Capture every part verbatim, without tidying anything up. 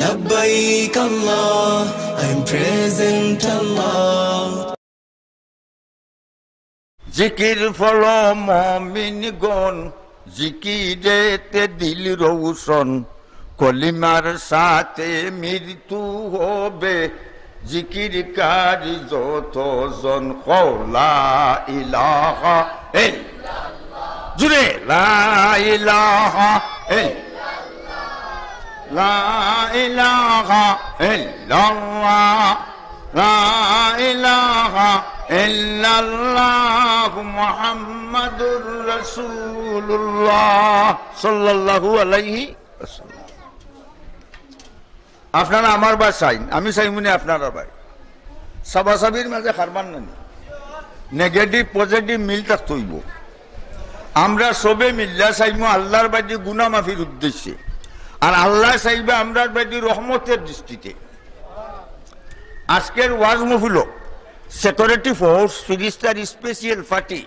لبيك الله، I'm present الله. জিকির ফলো মুমিনগণ, জিকিরেতে দিল রৌশন, কলিমার সাথে মৃত্যু হবে, জিকিরকারী যতজন। কও লা ইলাহা ইল্লাল্লাহ। জুরে, লা ইলাহা ইল্লাল্লাহ। লা ইলাহা ইল্লাল্লাহ। লা ইলাহা ইল্লাল্লাহু মুহাম্মাদুর রাসূলুল্লাহ সাল্লাল্লাহু আলাইহি ওয়াসাল্লাম। আপনারা আমার বায় চাইন, আমি চাইমুনে আপনারার বায়। সাবাসাবির মাঝে হারমান নানি, নেগেটিভ পজিটিভ মিল থাকতে অইবো। আমরা সবে মিল্লা চাইমু আল্লাহর বায়দি গুনাহ মাফির উদ্দেশ্যে, আর আল্লায় চাইবা আমরার বায়দি রহমতের দৃষ্টিতে। আজকের ওয়াজ মহফিলো সিকিউরিটি ফোর্স, ফিরিস্তার স্পেশাল পার্টি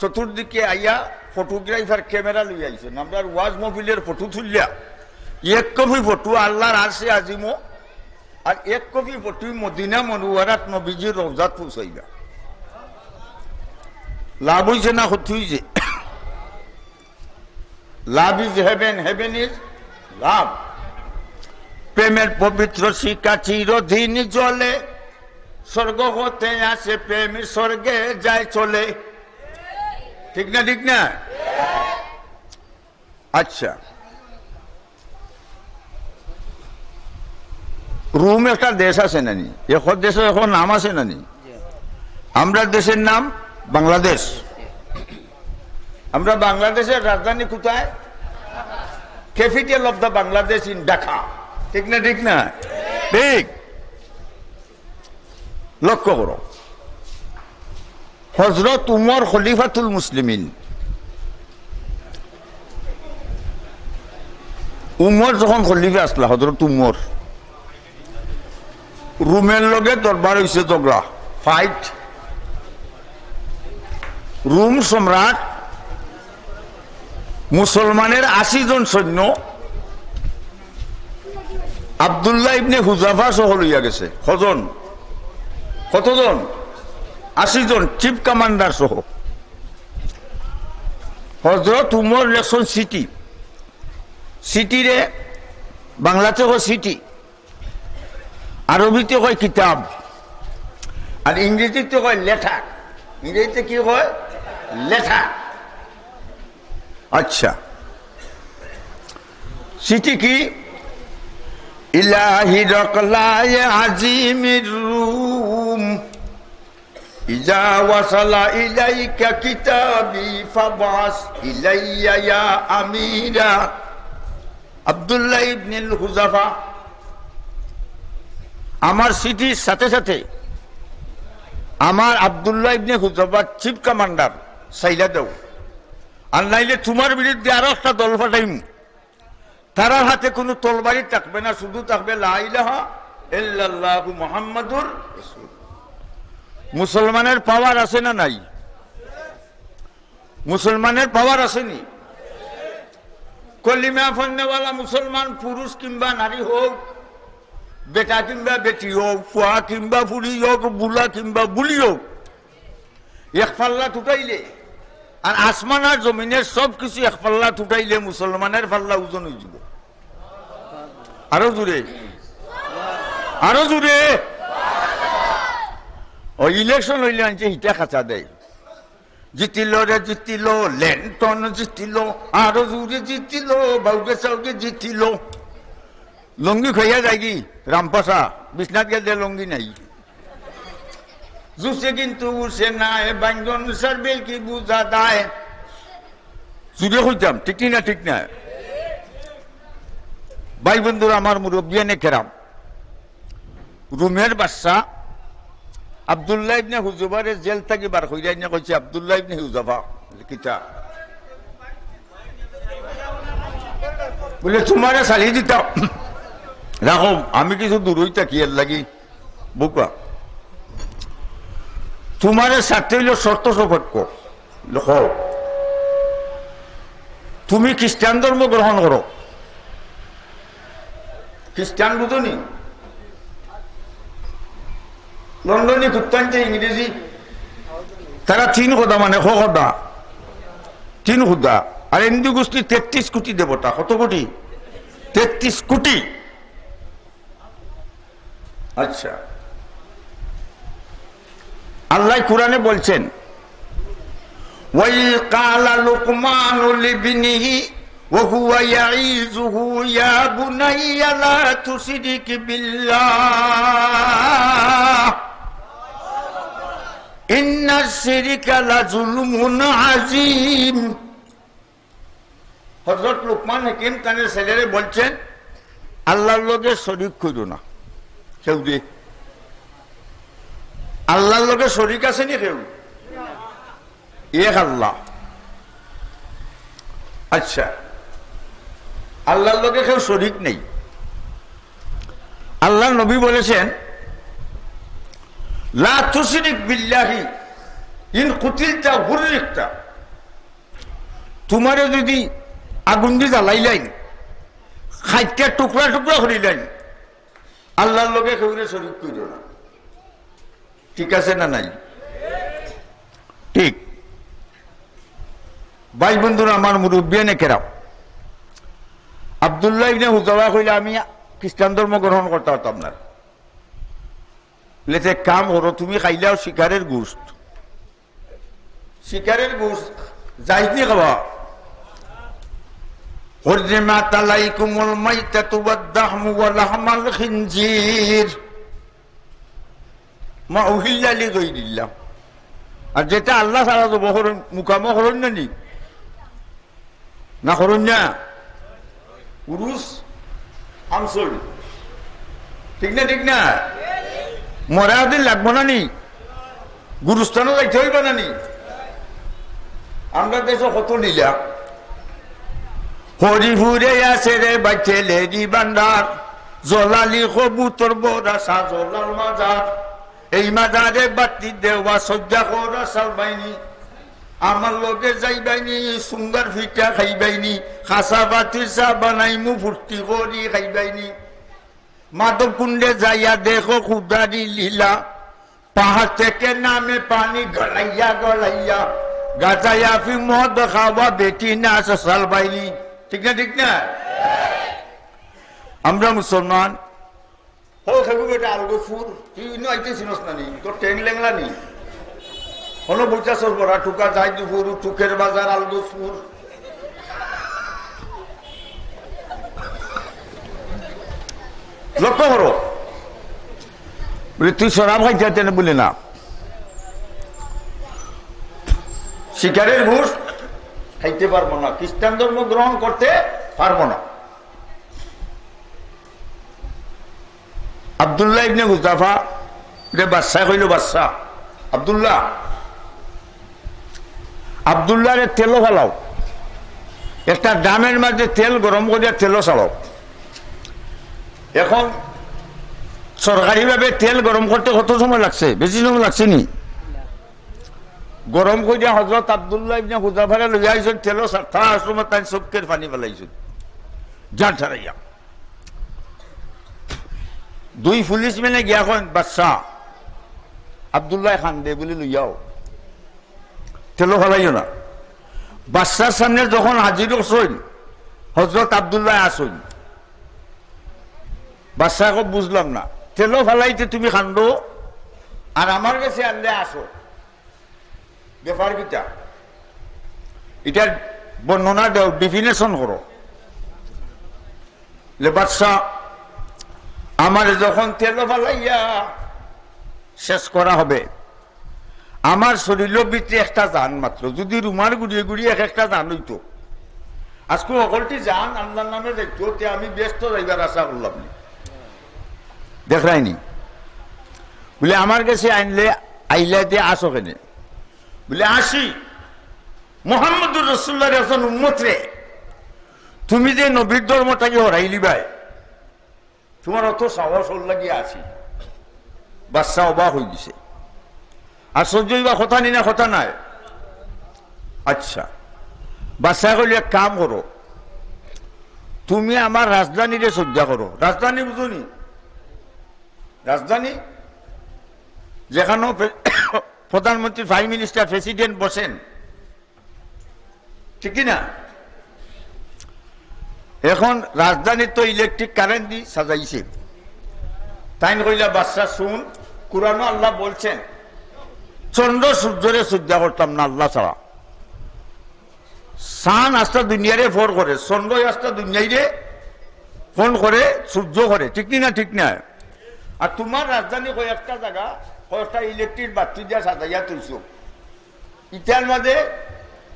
চতুর্দিকে আইয়া ফটোগ্রাফার ক্যামেরা লইয়া আইছইন। আমরার ওয়াজ মহফিলের ফটো তুলিয়া এক কপি ফটো আল্লাহর আরশে আজিমো, আর এক কপি ফটো মদিনা মনোয়ারাত নবীজির রওজাত পৌঁছাইবা। লাভ অইছে না ক্ষতি অইছে? Love is heaven, heaven is love. প্রেমের পবিত্র শিখা চিরদিন জ্বলে, স্বর্গ হতে আসে প্রেম, স্বর্গে যায় চলে। ঠিক না, ঠিক না? আচ্ছা, রোম একটা দেশ আছে নানি? এখন দেশর এখন নাম আছে নানি? আমরার দেশের নাম বাংলাদেশ। আমরা বাংলাদেশের রাজধানী কোথায়? Capital of the Bangladesh in Dhaka। ঠিক না, ঠিক না? ঠিক। লক্ষ্য করো, হযরত উমর খলিফাতুল মুসলিমিন, উমর যখন খলিফা আছলা, হযরত উমর, রোমের লগে দরবার অইছে, ঝগড়া, ফাইট। রোম সম্রাট মুসলমানের আশি জন সৈন্য আব্দুল্লাহ ইবনে হুজাফা সহ লইয়া গেছে। কজন? কতজন? আশি জন, চিফ কমান্ডার সহ। হযরত উমর লেখছইন চিঠি। চিঠিরে বাংলাতে কয় চিঠি, আরবিতে কয় কিতাব, আর ইংরেজিতে কয় লেটার। ইংরেজিতে কি কয়? লেটার। আচ্ছা, চিঠি কি? ইলা হিরাকলায়ে আজিমির রুম, ইজা ওয়াসালা ইলাইকা কিতাবি ফাবআস ইলাইয়া ইয়া আমিরা। আব্দুল্লাহ ইবনুল হুজাফা, আমার চিঠির সাথে সাথে আমার আব্দুল্লাহ ইবনে হুজাফার চিফ কমান্ডার চাইলা দেও, আর নাইলে তুমার বিরুদ্ধে আরো একটা দল পাঠাইমু। তারার হাতে কুনু তরবারি থাকবে না, শুধু থাকবে লা ইলাহা ইল্লাল্লাহু মুহাম্মাদুর রাসূল। মুসলমানের পাওয়ার আছে না নাই? মুসলমানের পাওয়ার আছে নি? কলিমা পড়নেওয়ালা মুসলমান পুরুষ কিংবা নারী হোক, বেটা কিংবা বেটি হোক, ফুয়া কিংবা ফুড়ি হোক, বুলা কিংবা বুলি হোক, এক পাল্লাত উঠাইলে, আর আসমান আর জমিনের সব কিছু এক পাল্লাত উঠাইলে মুসলমানের পাল্লা ওজন অইযিবো। আরো জোরে, আরো জোরে। ও ইলেকশন অইলে আনছে হিটা খাচা দেয়, জিতিল রে জিতিল, লেন্টন জিতিল, আরো জোরে জিতিল, বাউগে সাউগে জিতিল। লুঙ্গি খুলিয়া যায়গি রামপাশা, বিশ্বনাথ গেলে লুঙ্গি নাই। জুসে কিন্তু উসে নাই, বাঙ্গন সার্ভে কি বুঝা দায়। জুড়ে কইতাম, ঠিক নি না, ঠিক না? ভাই বন্ধুরা, আমার মুরব্বিয়ানে কেরাম, রোমের বাদশা আব্দুল্লাহ ইবনে হুজাফারে জেল থাকি বার করিয়া আনিয়া কইছে, "আব্দুল্লাহ ইবনে হুজাফা, কিতা?" বলে, "তুমারে ছাড়ি দিতাম, রাখো, আমি কিছু দূরই থাকি, এর লাগি বুকা। তুমারে ছাড়তে অইলে শর্ত সাপেক্ষ, লেখো, তুমি খ্রিস্টান ধর্ম গ্রহণ করো, খ্রিস্টান বুঝো নি? লন্ডনি কুত্তানতে ইংরেজি, তারা তিন খোদা মানে, ক খোদা, তিন খোদা। আর হিন্দু গোষ্ঠী তেত্রিশ কোটি দেবতা। কত কোটি? তেত্রিশ কোটি। আচ্ছা, আল্লাহ কোরআনে বলছেন, "ওয়াইজ কালা লুকমানু লিবনিহি ওয়া হুয়া ইয়াইজুহু ইয়া বুনাইয়া লা তুশরিক বিল্লাহ, ইন্নাশ শিরকা লাযুলমুন আযীম।" হযরত লুকমান হাকিম তানের ছেলেরে বলছেন, "আল্লাহর লগে শরিক কইরো না কেউরে।" আল্লাহর লগে শরিক আছে নি কেউ? এক আল্লাহ। আচ্ছা, আল্লাহর লগে কেউ শরিক নেই। আল্লাহর নবী বলেছেন, "লা তুশরিক বিল্লাহি, ইন কুতিলতা হুররিকতা।" তুমারে যদি আগুন দি জ্বালাইলাইন, খাইট্টা টুকরা টুকরা করিলাইন, আল্লাহর লগে কেউরে শরিক কইরো না। ঠিক আছে না নাই? ঠিক। ভাই বন্ধুরা, আমার মুরব্বিয়ানে কেরাম, আব্দুল্লাহ ইবনে হুযাফা কইলা, "আমি খ্রিস্টান ধর্ম গ্রহণ করতে পারতাম না।" বলে, "তে কাম করো, তুমি খাইলাও শিকারের গোস্ত।" শিকারের গোস্ত জায়েজ নি খাওয়া? "হুররিমাত আলাইকুমুল মাইতাতু ওয়াদ দাহমু ওয়া লাহমাল খিনজির, মা উহিল্লা লিগাইরিল্লাহ।" আর যেটা আল্লাহ ছাড়া তো বহরন, মুকামো করইন না নি? না করইন না? উরুস আমসই। ঠিক না, ঠিক না? মরা দিন লাগবো না নি? গুরুস্থানও যাইতে অইবো না নি? আমরা দেশো কত লীলা। হরিপুরে আছে রে বাইতেলেরি ভান্ডার, জলালি কবুতর বড়া শাহজালাল মাজার। এই মাজারে বাতি দেওয়া সজ্জা করা সালবাইনি। আমার লগে যাইবাইনি, সুঙ্গার ফিটা খাইবাইনি, খাসা বাতির চা বানাইমু ফুর্তি করি খাইবাইনি। মাধব কুণ্ডে যাইয়া দেখো খুদারি লীলা, পাহাড় থেকে নামে পানি গড়াইয়া গড়াইয়া, গাজায় আফিম মদ খাওয়া বেটি নাচ সালবাইনি। ঠিক না, ঠিক না? আমরা মুসলমান। হো, খেগু বেটা আলগো ফুর, তুই ইনো আইতে চিনস না নি? তোর ঠেং লেংলা নি? হলো বুঝা সর বড়া টুকা যাই দুপুর, টুকের বাজার আলগো ফুর। লক্ষ্য করো। বলে, "তুই শরাব খাইতে পারতে না?" বলে, "না।" শিকারের গোস্ত খাইতে পারবো না, খ্রিস্টান ধর্ম গ্রহণ করতে পারবো না। আব্দুল্লাহ ইবনে হুযাফা রে বাদশায় কইল, "বাদশা, আব্দুল্লাহ, আব্দুল্লাহরে তেলো ফালাও, একটা ড্রামের মাঝে তেল গরম করিয়া তেলো ছাড়াও।" এখন সরকারিভাবে তেল গরম করতে কত সময় লাগছে? বেশি সময় লাগছে নি? গরম করিয়া হযরত আব্দুল্লাহ ইবনে হুযাফারে লইয়া আইছইন, তেলো ছাড়তা আশ্রমত তাইন চক্ষের পানি ফালাইছইন, জান ছাড়াইয়া। দুই পুলিশ ম্যানে গিয়া কইন, "বাদশা, আব্দুল্লাহ কান্দে বুলি লইয়াও, তেলো ফালাইও না।" বাদশার সামনে যখন হাজির অইছইন, হযরত আব্দুল্লাহ আছইন। বাদশায় কয়, "বুঝলাম না, তেলো ফালাইতে তুমি কান্দো, আর আমার গেছে আনলে আসো, ব্যাপার কিতা? ইটার বর্ণনা দেও, definition করো।" বলে, "বাদশা, আমারে যখন তেলো ফালাইয়া শেষ করা হবে, আমার শরীরর ভিতরে একটা জান মাত্র, যদি রুমার গুড়িয়ে গুড়িয়ে এক একটা জান অইতো, আজকে হকলটি জান আল্লাহর নামে যাইতো, তে আমি বেহেস্তো যাইবার আশা করলাম নি।" দেখরায়নি? বলে, "আমার গেছে আনলে, আইলায় তে আসো কেনে?" বলে, "আসি, মুহাম্মদুর রাসূলুল্লাহর একজন উম্মত রে, তুমি যে নবীর ধর্মটাকে হরাইলিবায়, তুমার অত সাহস অর লাগি আসি।" বাদশা অবাক অইগেছে। আশ্চর্য অইবার কথা নি না, কথা নায়? আচ্ছা, বাদশায় কইল, "এক কাম করো, তুমি আমার রাজধানীরে শ্রদ্ধা করো। রাজধানী বুঝো নি? রাজধানী যেখানো প্রে-, প্রধানমন্ত্রী, প্রাইম মিনিস্টার, প্রেসিডেন্ট বসেন, ঠিক কি না? এখন রাজধানীত তো ইলেকট্রিক কারেন্ট দি সাজাইছে। তাইন কইলা, "বাদশা শুন, কোরআনো আল্লাহ বলছেন, চন্দ্র সূর্যরে শ্রদ্ধা করতাম না আল্লাহ ছাড়া।" চান আস্তা দুনিয়ারে ফর করে, চন্দ্র আস্তা দুনিয়াইরে ফর করে, সূর্য করে, ঠিক নি না? ঠিক না? আর তোমার রাজধানী কয়েকটা জাগা, কয়েকটা ইলেকট্রিক বাতি দিয়া সাজাইয়া তুলছো। ইটার মাঝে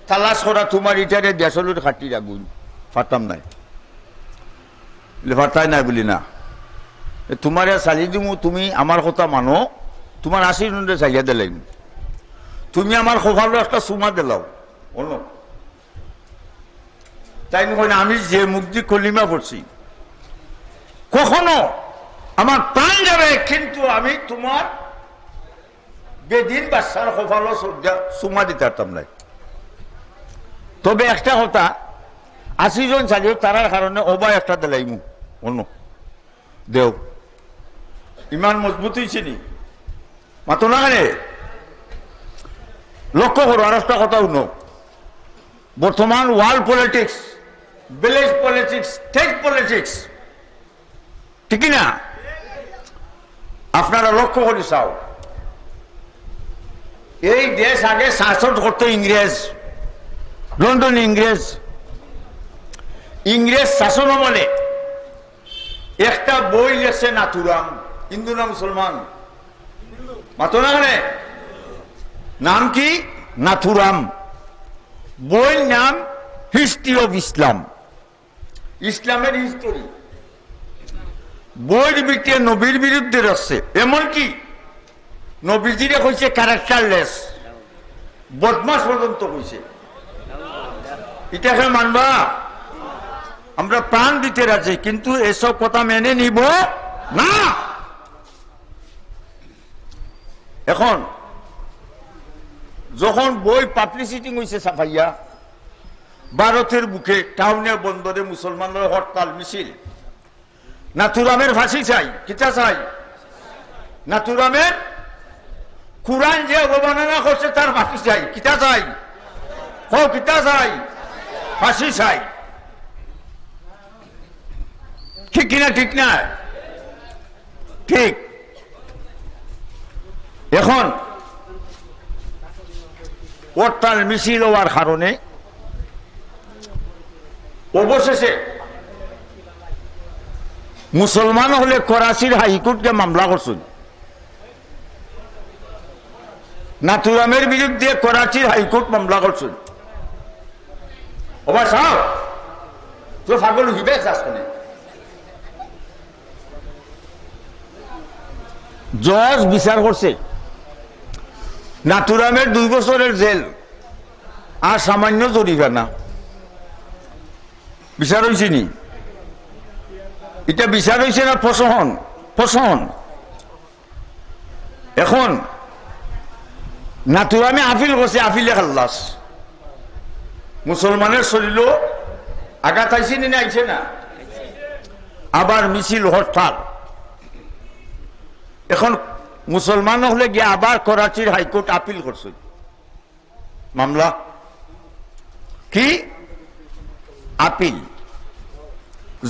তালাশ করা তোমার ইটারে দেশলর খাটির আগুন, পারতাম নায়। বলে, "পারতায় নায়?" বলি, "না, এ তোমারে চালি দিমু, তুমি আমার কথা মানো, তোমার আশি জনরে চাইয়া দিলাইমু, তুমি আমার কপালো একটা চুমা দিলাও।" অনো তাইন কইন, "আমি যে মুখদি কলিমা পড়ছি, কখনো আমার প্রাণ যাবে, কিন্তু আমি তোমার বেদিন বাদশার কপালো চুমা দিতাম নায়। তবে একটা কথা, আশি জন চাইলেও তারার কারণে অবা একটা দিলাইমু।" অনো দেও, ইমান মজবুত অইছে নি? মাতো না কেনে? লক্ষ্য করো, আর একটা কথা হুনো, বর্তমান world politics, village politics, state politics, ঠিক কি না? আপনারা লক্ষ্য করি চাও, এই দেশ আগে শাসন করতো ইংরেজ, লন্ডন ইংরেজ। ইংরেজ শাসন আমলে একটা বই লেখছে নাথুরাম, হিন্দু না মুসলমান? মাতো না কেনে? নাম কি? নাথুরাম। বইর নাম হিস্ট্রি অফ ইসলাম, ইসলামের হিস্টোরি। বইর ভিতরে নবীর বিরুদ্ধে আছে, এমনকি নবীজিরে কইছে ক্যারেক্টারলেস, বদমাস পর্যন্ত কইছে। ইটাকে মানবা? আমরা প্রাণ দিতে রাজি, কিন্তু এসব কথা মেনে নিব না। এখন যখন বই পাবলিসিটি হইছে ছাপাইয়া, ভারতের বুকে টাউনে বন্দরে মুসলমানর হরতাল মিছিল, নাথুরামের ফাঁসি চাই। কিতা চাই? নাথুরামের কোরআন যে অবমাননা করছে তার ফাঁসি চাই। কিতা চাই? কও, কিতা চাই? ফাঁসি চাই। ঠিক কিনা? ঠিক না? ঠিক। এখন হরতাল মিছিল হওয়ার কারণে অবশেষে মুসলমান অকলে করাচির হাইকোর্টে মামলা করছইন। নাথুরামের বিরুদ্ধে করাচির হাইকোর্ট মামলা করছইন। ওবা সাহেব, তো পাগল হইবে চাস কেনে? জজ বিচার করছে, নাথুরামের দুই বছরের জেল আর সামান্য জরিমানা। বিচার হইছে নি? এটা বিচার হইছে না প্রশমন? প্রশমন। এখন নাথুরামে আপিল করছে, আপিলে খালাস। মুসলমানের শরীরও আঘাত আইছে নি না আইছে না? আবার মিছিল হরতাল। এখন মুসলমান অকলে গিয়া আবার করাচির হাইকোর্ট আপিল করছে। মামলা কি? আপিল।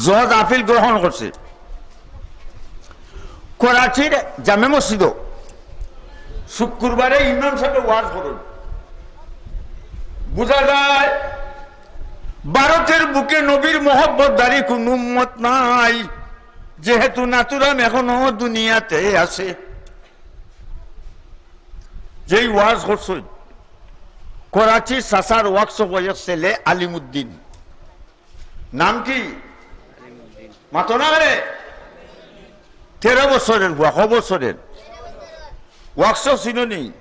জজ আপিল গ্রহণ করছে। করাচির জামে মসজিদও শুক্রবারে ইমাম সাহেব ওয়াজ করেন। বুঝা যায় ভারতের বুকে নবীর মহব্বতদারি কোনো উম্মত নাই, যেহেতু নাথুরাম এখনো দুনিয়াতে আছে। যেই ওয়াজ করছইন করাচির চাচার ওয়াকশপর এক ছেলে আলিমুদ্দিন। নাম কি? মাতো না রে। তেরো বছরের পুয়া, ক বছরের? ওয়াকশপ চিনো নি?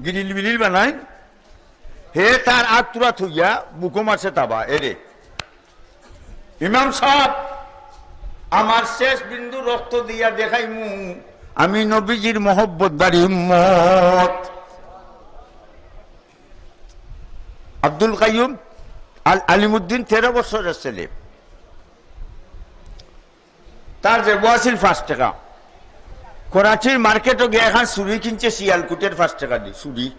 গিরিল বিরিল বানাই। হে তার আত্মরা থইয়া বুকো মারছে তাবা, এরে। ইমাম সাহেব, আমার শেষ বিন্দু রক্ত দিয়া দেখাইমু, আমি নবীজির মহব্বতদারি উম্মত। আব্দুল কাইয়ুম আল আলিমুদ্দিন তেরো বছরের ছেলে। তার জেবো আছিল পাঁচ টেকা। করাচির মার্কেটো গিয়া এখান চুড়ি কিনছে শিয়ালকুটের পাঁচ টেকা দি চুড়ি।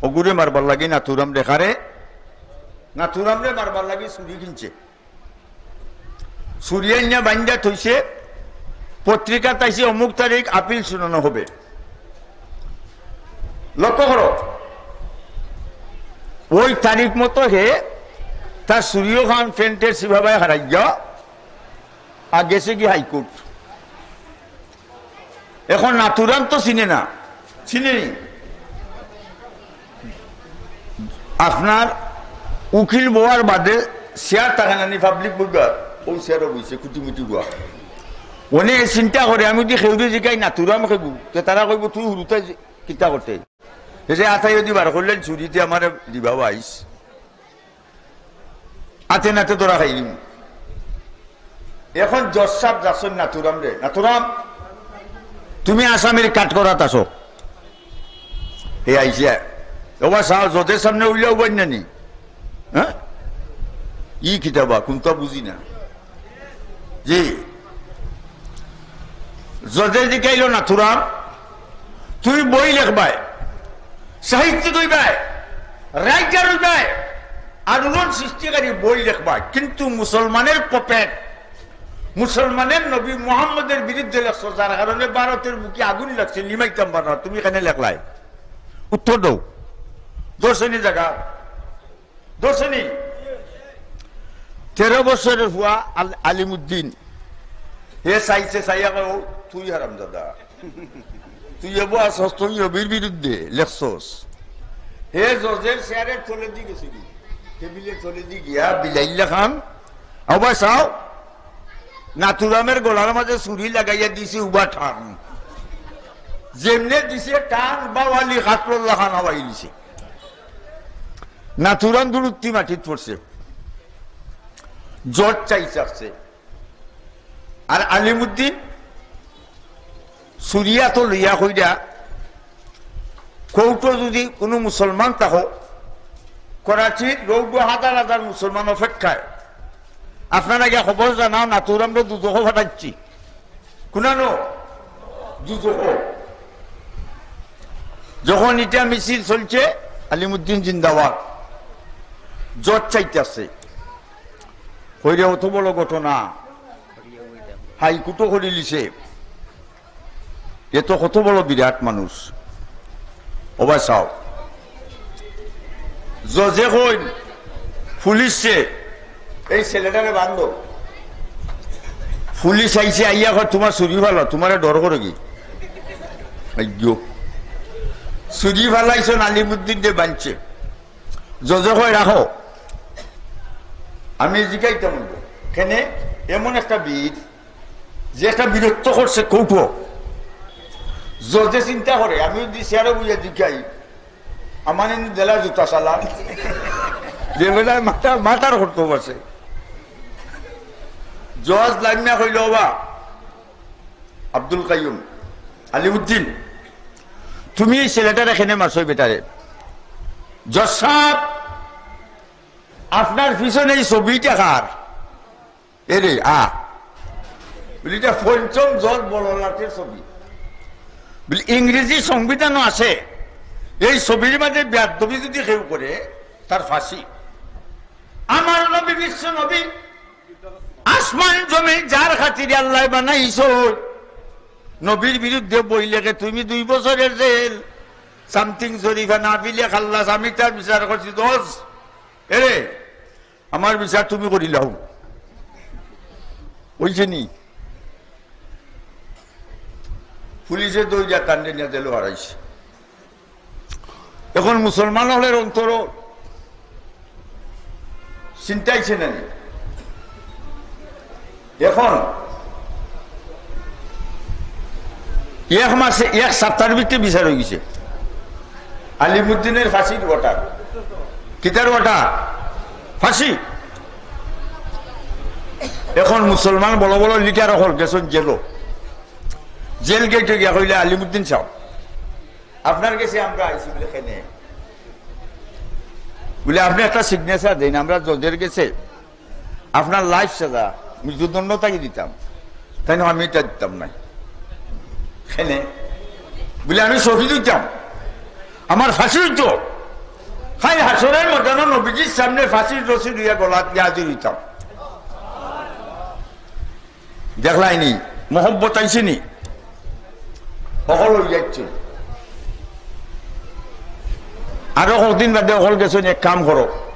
অগুরে মারবার লাগি নাথুরাম রেখারে, নাথুরামরে মারবার লাগি চুড়ি কিনছে। চুড়ি আনিয়া বান্ধিয়া থইছে, পত্রিকাত আইছে অমুক তারিখ আপিল শুনানো হবে। লক্ষ্য করো, ওই তারিখ মতো হে তার চুড়িও খান প্যান্টের সিবাবায় হারাইয়া আর গেছে কি হাইকোর্ট। এখন নাথুরাম তো চিনে না, চিনে নি। আপনার উকিল বওয়ার বাদে চেয়ার থাকে না নি, পাবলিক বইবার, ও চেয়ারও বইছে কুটিমুটি গুয়া। অনে চিন্তা করে, আমি যদি খেউরে জিকাই নাথুরাম খেগু, তে তারা কইব, "তুই হুরুতাই কিতা করতে?" এই যে আতাই যদি বার করলেন চুরিতে আমার দিবা বাইশ। আতে নাতে ধরা খাইলিম। এখন জজ সাব যাচ্ছেন নাথুরাম রে, "নাথুরাম, তুমি আসামির কাঠগড়াত আছো।" এ আইসে, "ওবা সাহেব, জজের সামনে উইলা উবাই নানি?" হ্যাঁ, ই কিতাবা কোনটা বুঝি না। জি, জজে জিকাইল, "নাথুরাম, তুই বই লেখবায়, সাহিত্যিক হইবায়, রাইটার হইবায়, আলোড়ন সৃষ্টিকারী বই লেখবায়, কিন্তু মুসলমানের পপেট, মুসলমানের নবী মোহাম্মদের বিরুদ্ধে লেখছো, যার কারণে ভারতের বুকে আগুন লাগছে, নিমাইতাম পারো না, তুমি এখানে লেখলায়, উত্তর দাও।" দর্শনী জায়গা দর্শনী, তেরো বছরের ফুয়া আল-, আলিমুদ্দিন, হে চাইছে, চাইয়া কয়, "ও, তুই হারামজাদা, তুই এবো আছস, তুই নবীর বিরুদ্ধে লেখছস।" হে জজের চেয়ারের তলেদি গেছে কি, টেবিলের তলেদি গিয়া বিলাইল্লা খান, আবার চাও, নাথুরামের গলার মাঝে ছুরি লাগাইয়া দিছে উবা টান, যেমনে দিছে টান, বাওয়ালি কাতরুল্লাহ খান হাওয়াই দিছে। নাথুরাম দুরুত্তি মাটিত পড়ছে, জজ চাই চাকছে। আর আলিমুদ্দিন ছুরি আতো লইয়া কইরা, "কোর্টো যদি কোনো মুসলমান থাকো, করাচির রোডো হাজার হাজার মুসলমান অপেক্ষায়, আপনারা গিয়া খবর জানাও, নাথুরামরে দুজখো ফাটাচ্ছি।" কুনানো? দুজখো। যখন ইটা মিছিল চলছে, আলিমুদ্দিন জিন্দাবাদ, জজ চাইতাছে। কইরে, "অত বড় ঘটনা, হাইকোর্টও করিলিছে, এ তো কত বড় বিরাট মানুষ।" ওবা চাও, জজে কইন, "পুলিশে এই ছেলেটারে বান্ধো।" পুলিশ আইছে, আইয়া কয়, "তোমার ছুরি ফালা, তোমারে ডর করে কি?" আইয়ো, ছুরি ফালাইছন, আলিমুদ্দিন দে বানছে। জজে কয়, "রাখো, আমি জিকাইতাম অইবো।" কেনে? এমন একটা বীর, যে একটা বীরত্ব করছে কোর্টো। জজে চিন্তা করে, "আমি যদি চেয়ারো বইয়া জিকাই, আমার এনে দেলা জুতা চালান।" যে বেলায় মাথা, মাথার করতো বসে। জজ লামিয়া কইল, "ওবা, আব্দুল কাইয়ুম, আলিউদ্দিন, তুমি এই ছেলেটারে কেনে মারছো, বেটারে?" "জজ সাব, আপনার পিছনে এই ছবিটা কার?" এরে, আ। বলি, "এটা পঞ্চম জজ বড়লাটের ছবি।" বলি, "ইংরেজি সংবিধানও আছে, এই ছবির মাঝে বেয়াদবি যদি কেউ করে, তার ফাঁসি।" আমার নবী, বিশ্ব নবী, আসমান জমিন যার খাতিরে আল্লাহ বানাইছো, নবীর বিরুদ্ধে বই লেখে তুমি দুই বছরের জেল, something জরিফা না বিলে খাল্লাস। আমি তার বিচার করছি, "দোষ, এরে, আমার বিচার তুমি করিলাও।" ওইছে নি? পুলিশে দই যা তান্ডে নিয়ে জেলও হারাইছে। এখন মুসলমান হলের অন্তর চিন্তাইছে না নি? এখন এক মাসে এক সপ্তাহের ভিতরে বিচার হয়ে গেছে। আলিমুদ্দিনের ফাঁসির অর্ডার। কিতার অর্ডার? ফাঁসি। এখন মুসলমান বড় বড় লিডার অকল গেছেন জেলো। জেল গেটে গিয়া কইলে, "আলিমুদ্দিন সাহেব, আপনার গেছে আমরা আইছি।" বলে, "কেনে?" বলে, "আপনি একটা সিগনেচার দেন, আমরা জজের গেছে আপনার লাইফ সাজা, মৃত্যুদণ্ড তাকে দিতাম।" তাইন, "আমি ইটা দিতাম নায়।" কেনে? বুলে, "আমি শহীদ অইতাম, আমার ফাঁসি অইতো।" কাইল হাশরর ময়দানো নবীজির সামনে ফাঁসির রশি লইয়া গলাত গিয়া হাজির অইতাম। দেখলায়নি, মহব্বত আইছেনি, হকল অই যাইছে। আরো কতদিন বাদে হকল গেছইন, এক কাম করো,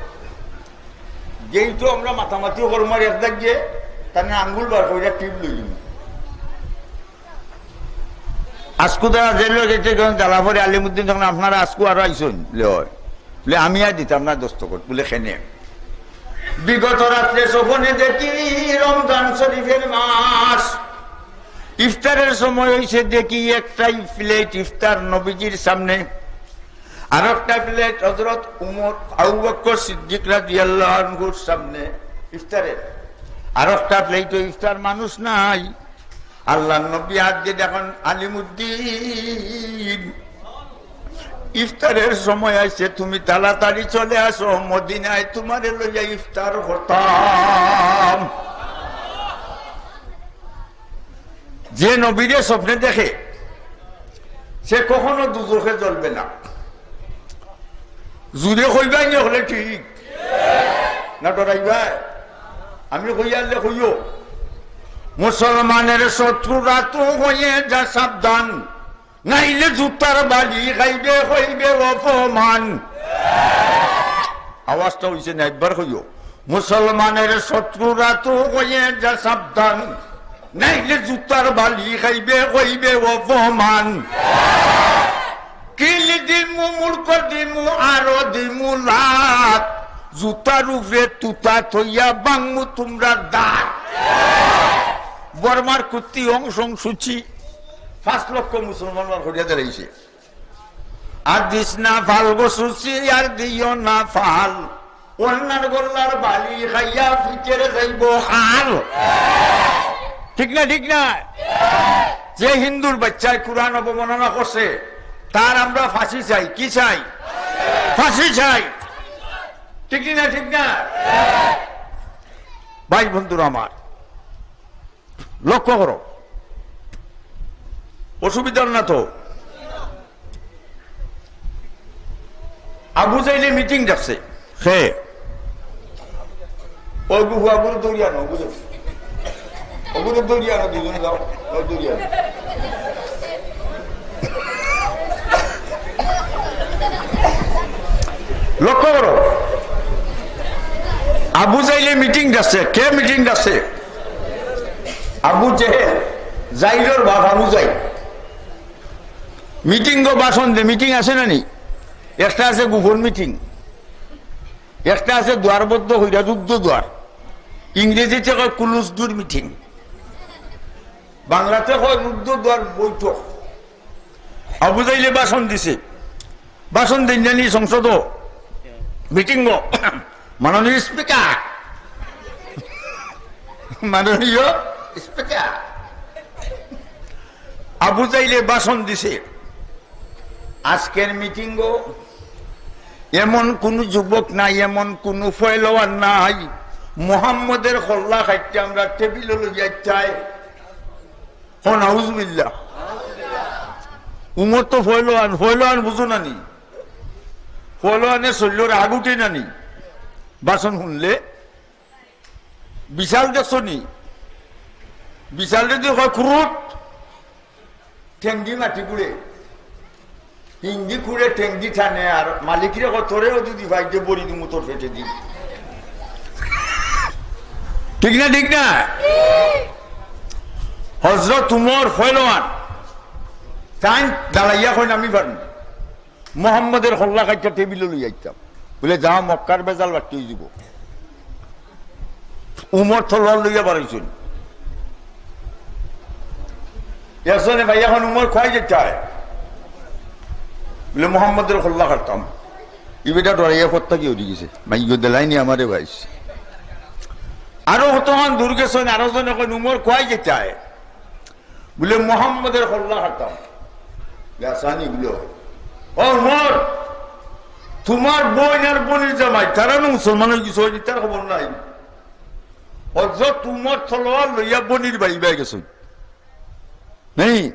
যেহেতু আমরা মাতামাতি করমু আর এক দাগ গিয়ে, তার আঙ্গুল বার করিয়া টিপ লই দিমু। আজকু তারা জেলে যেতে যখন জ্বালা পড়ে আলিমুদ্দিন, তখন আপনারা আজকু আরো আইছইন, বুলে, "অয়।" বুলে, "আমি আর দিতাম না দস্তখত।" বুলে, "কেনে?" "বিগত রাত্রে স্বপনে দেখি রমজান শরীফের মাস, ইফতারের সময় অইছে, দেখি একটাই প্লেট ইফতার নবীজির সামনে, আর একটা প্লেট হযরত উমর, আবু বকর সিদ্দিক রাদিয়াল্লাহু আনহুর সামনে ইফতারের, আর একটা প্লেটও ইফতার, মানুষ নাই।" আল্লাহর নবী আত দিয়া ডাকইন, "আলিমুদ্দিন, ইফতারের সময় আইছে, তুমি তাড়াতাড়ি চলে আসো মদিনায়, তুমারে লইয়া ইফতার করতাম।" যে নবীরে স্বপ্নে দেখে, সে কখনো দুজখে জ্বলবে না। জুরে কইবায়নি হকলে ঠিক, না ডরাইবায়? আমি কইয়ারলে কইও, "মুসলমানের শত্রুরা তো হয়ে যা সাবধান, নাইলে জুতার বাড়ি খাইবে, হইবে অপমান।" আওয়াজটা অইছে না, একবার কইও, "মুসলমানের শত্রুরা তো হয়ে যা সাবধান, নাইলে জুতার বাড়ি খাইবে, হইবে অপমান।" কিল দিমু, মুড়কো দিমু, আরো দিমু লাত। জুতার উপরে তুতা থইয়া ভাঙমু তুমরার দাঁত। বর্মার কুত্তি অং সং সুচি পাঁচ লক্ষ মুসলমান বার করিয়া দাঁড়াইছে। আর দিস না ফাল গো সুচি, আর দিও না ফাল। অন্যার গোল্লার বালি খাইয়া ফিটের যাইব হাল। ঠিক না, ঠিক না? যে হিন্দুর বাচ্চায় কোরআন অবমাননা করছে, তার আমরা ফাঁসি চাই। কি চাই? ফাঁসি চাই। ঠিক না, ঠিক না? ভাই বন্ধুরা আমার, লক্ষ্য করো, অসুবিধা না তো? আবু জাইলে মিটিং ডাকছে। হে, ওই গু-, ওগুরে দৌড়িয়ে আনো, ওগুরে। ওগুরে দৌড়িয়ে আনো, দুজন যাও, ওই দৌড়িয়ে আনো। লক্ষ্য করো, আবু জাইলে মিটিং ডাকছে। কে মিটিং ডাকছে? আবু জেহেল, জাইলর বাপ আবু জাইল। মিটিং গো, ভাষণ দে, মিটিং আছে না নি? একটা আছে গোপন মিটিং, একটা আছে দ্বারবদ্ধ হইয়া রুদ্ধ দ্বার, ইংরেজিতে কয় ক্লোজ ডোর মিটিং, বাংলাতে কয় রুদ্ধ দ্বার বৈঠক। আবু জাইলে ভাষণ দিছে, ভাষণ দেইন জানি সংসদ মিটিং গো, মাননীয় স্পিকার, মাননীয় স্পিকার। আবু জাইলে ভাষণ দিছে, আজকের মিটিং গো, এমন কোন যুবক নাই, এমন কোন ফয়লোয়ান নাই, মোহাম্মদের কল্লা খাইতে আমরা টেবিল লইয়া চাই। হন আউজুবিল্লাহ। উমর তো ফয়লোয়ান, ফয়লোয়ান বুঝো না নি? ফয়লোয়ানে শরীরর আগ উঠে না নি? ভাষণ শুনলে বিশাল দেখছো নি? বিশাল যদি হয় ক্রুট, ঠেংদি মাটি কুড়ে, হিন্দি কুড়ে ঠেংদি টানে, আর মালিকরে কয়, "তোরেও যদি পাই যে বড়ি দিমু তোর পেটে দি।" ঠিক না, ঠিক না? হযরত উমর ফয়লোয়ান, তাইন দাঁড়াইয়া কইন, "আমি পারমু।" মোহাম্মদের কল্লা খাইটা টেবিলো লই আইতাম। বুলে, "যা, মক্কার বেজাল বাট্টি অই যিবো।" উমর তলোয়ার লইয়া বারইছইন। একজনে ভাই, "এখন উমর কই যাইতায়?" বুলে, "মোহাম্মদের কল্লা কাটতাম।" ই বেটা ডরাইয়া পথ থাকি উঠি গেছে। মাইগো দিলাইনি আমারে ভাইস। আরো কতক্ষণ দূর গেছইন, আরো জনে কইন, "উমর কই যাইতায়?" বুলে, "মোহাম্মদের কল্লা কাটতাম।" গাছানি বুলে, "ও উমর, তুমার বইন আর বনির জামাই, তারা নু মুসলমান অই গেছে, অই তার খবর নাই।" হযরত উমর তলোয়ার লইয়া বনির বাড়ি বায় গেছইন। নেই,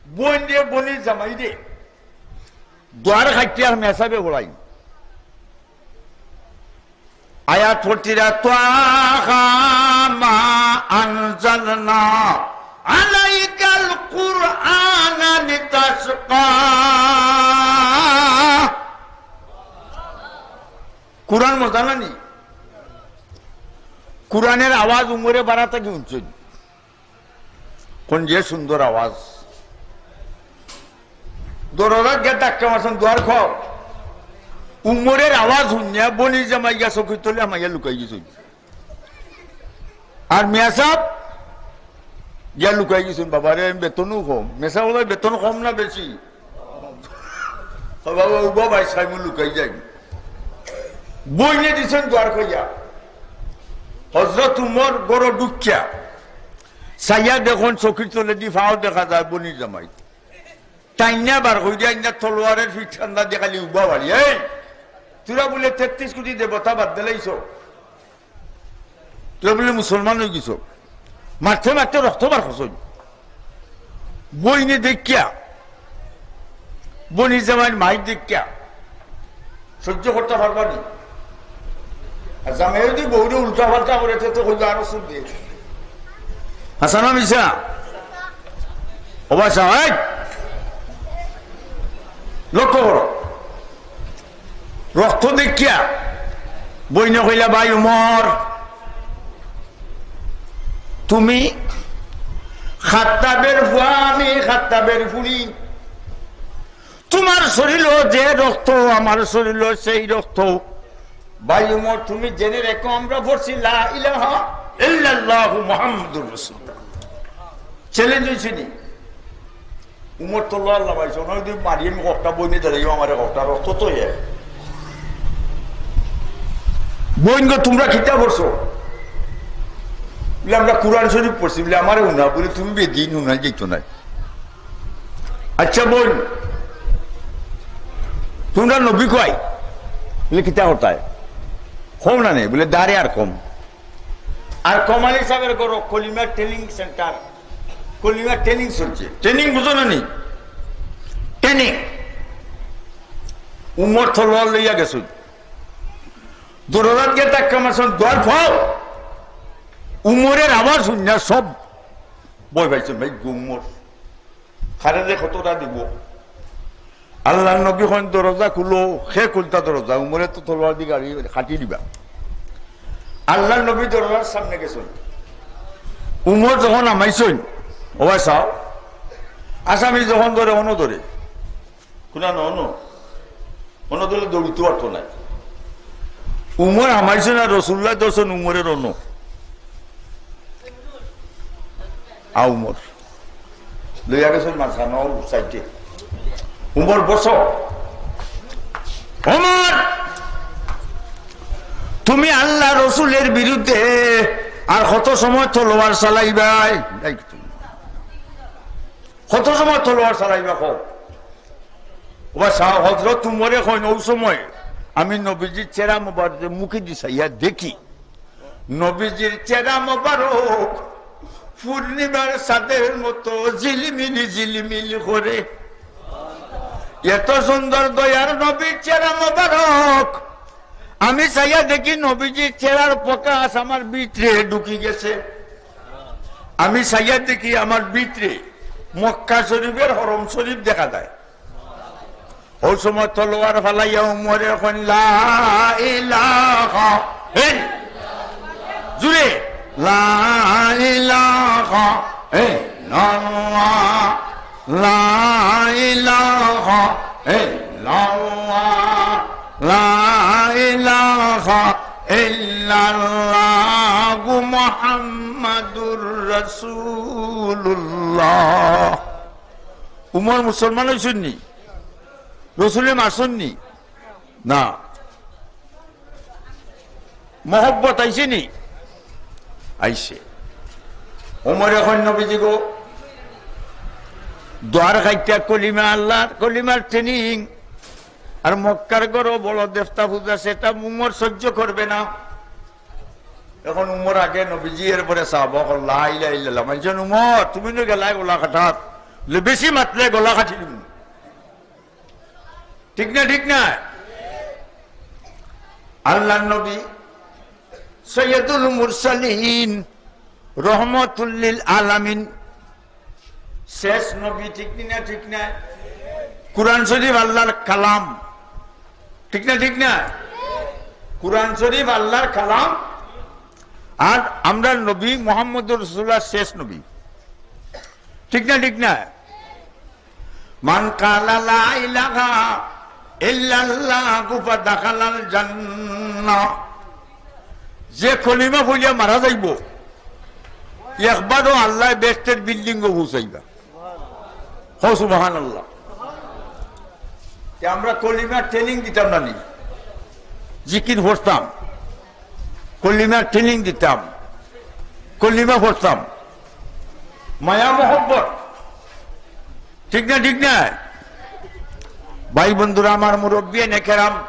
বইন রে, বইনর জামাই রে, দুয়ার খাটিয়া মেসাবে বলাই। আয়াত পড়তিরা, "তাহা মা আনজালনা আলাইকাল কুরআনা লিতাশকা।" কুরআন মজা না নি? কুরআনর আওয়াজ উমরে বারা থাকি হুনছইন। কোন যে সুন্দর আওয়াজ। দরজাত গিয়া ধাক্কা মারছইন, "দুয়ার খোল।" উমরর আওয়াজ হুনিয়া বইনর জামাই গিয়া চকির তলে হামাইয়া লুকাই গেছইন। আর মেসাব গিয়া লুকাই গেছইন, "বাবা রে, আমি বেতনও কম।" মেসাব বলে, "বেতন কম না বেশি?" "ও বাবা, উবা ভাই সাইমন লুকাই যাই।" বইনে দিছইন দুয়ার কইয়া। হজরত উমর ঘরো ঢুকিয়া চাইয়া দেখইন চকির তলেদি ফাও দেখা যায় বইনর জামাই। টাইনা বার কইরা আইনা তলোয়ারর ফিট কান্দা দিয়া খালি উবা বাড়ি, "এই, তোরা বুলে তেত্রিশ কোটি দেবতা বাদ দিলাইছ?" তুই বুলে মুসলমান অই গেছ, মারতে মারতে রক্ত বার করছইন। বইনে দেখিয়া, বইনর জামাইর মাইর দেখিয়া সহ্য করতা পারবা নি? আর জামাই যদি বউরে উল্টা পাল্টা করে, তে তো কইবা আরো সুখ দে। হাছা না মিছা? ও বাচ্চা, এই! লক্ষ্য করো। রক্ত দেখিয়া বইনে কইলা, "ভাই উমর, তুমি খাত্তাবের ফুয়া, আমি খাত্তাবের ফুড়ি। তোমার শরীলো যে রক্ত, আমার শরীলো সেই রক্ত। ভাই উমর, তুমি জেনে রেখো, আমরা পড়ছি লা ইলাহা ইল্লাল্লাহু মুহাম্মাদুর রাসূলুল্লাহ।" চ্যালেঞ্জ অইছে নি? উমর তলোয়ার লামাইছে, ওনার যদি মারি আমি ককটা বইনে দাঁড়াইও, আমার ককটা রক্ত তো ইয়ে। "বইন গো, তোমরা কিতা পড়ছো?" বুলে, "আমরা কুরআন শরীফ পড়ছি।" বুলে, "আমারে হুনা।" বুলে, "তুমি বেদিন, হুনা যাইতো নায়।" "আচ্ছা বইন, তোমরা নবী কই?" বুলে, "কিতা করতায়?" "কম না নে?" বুলে, "দাঁড়ে আর কম।" আর কমালি সাহেবের ঘরো কলিমা ট্রেনিং সেন্টার, কলিমা ট্রেনিং চলছে। ট্রেনিং বুঝো না নি? ট্রেনিং। উমর তলোয়ার লইয়া গেছইন, দরজাত গিয়া ধাক্কা মারছইন, "দুয়ার খোল।" উমরর আওয়াজ হুনিয়া সব ভয় পাইছইন, ভাই উমর। কারে যে কতটা দিব। আল্লাহর নবী কইন, "দরজা খুলো।" কে খুলতা দরজা? উমরে তো তলোয়ার দি গাড়ি কাটি দিবা। আল্লাহর নবী দরজার সামনে গেছইন। উমর যখন হামাইছইন, ও ভাই সাহেব, আসামি যখন ধরে, অনো ধরে। কুনা না, অনো। অনো ধরলে দৌড়িতে পারতো নায়। উমর হামাইছইন আর রসুলুল্লায় ধরছইন উমরর অনো। আ উমর। লইয়া গেছইন মাঝখানো সাইডে। "উমর, বসো।" "উমর, তুমি আল্লাহ রসুলর বিরুদ্ধে আর কত সময় তলোয়ার চালাইবায়? কত সময় তলোয়ার চালাইবা কও?" ও বা সাহেব, হজরত উমরে কইন, "অউ সময় আমি নবীজির চেহারা মোবারক মুখেদি চাইয়া দেখি, নবীজির চেহারা মোবারক পূর্ণিমার চাঁদের মতো ঝিলিমিলি ঝিলিমিলি করে। এত সুন্দর দয়ার নবীর চেহারা মোবারক, আমি চাইয়া দেখি নবীজির চেহারার প্রকাশ আমার ভিতরে ঢুকি গেছে। আমি চাইয়া দেখি আমার ভিতরে মক্কা শরীফর হরম শরীফ দেখা যায়।" অউ সময় তলোয়ার ফালাইয়া উমরে কইন, "লা ইলাহা ইল-," জুরে, "লা ইলাহা ইল্লাল্লাহ, লা ইলাহা ইল্লাল্লাহ, লা ইলাহা ইল্লাল্লাহু মুহাম্মাদুর রাসূলুল্লাহ।" উমর মুসলমান অইছইন নি? রসুলে মারছইন নি? না। মহব্বত আইছে নি? আইছে। উমরে কইন, "নবীজি গো, দুয়ার খাইতা কলিমা আল্লাহর, কলিমার ট্রেনিং, আর মক্কার ঘরো বড় দেবতা পূজা, সেটা উমর সহ্য করবে না।" এখন উমর আগে নবীজি, এরপরে সাহাবা অকল, লা ইলাহা ইল্লাল্লাহ। মানষে কইন, "উমর, তুমি নু গেলায় গলা কাটাত, লে বেশি মাতলে গলা কাটি দিমু।" ঠিক না, ঠিক না? আল্লাহর নবী সৈয়দুল মুরসালিন, রহমতুল্লিল আলামিন, শেষ নবী, ঠিক নি না, ঠিক না? কোরআন শরীফ আল্লাহর কালাম, ঠিক না, ঠিক না? কোরআন শরীফ আল্লাহর কালাম, আর আমরার নবী মুহাম্মদুর রাসূলুল্লাহ শেষ নবী, ঠিক না, ঠিক না? মান ক্বালা লা ইলাহা ইল্লাল্লাহু ফাদাখালাল জান্নাহ। যে কলিমা পড়িয়া মারা যাইবো, একবারও আল্লায় বেহেশতের বিল্ডিংও পৌঁছাইবা। হো সুবহানাল্লাহ। তে আমরা কলিমার training দিতাম না নি? জিকির পড়তাম, কলিমার training দিতাম, কলিমা পড়তাম, মায়া মহব্বত, ঠিক না, ঠিক না? ভাই বন্ধুরা আমার, মুরব্বিয়ানে কেরাম,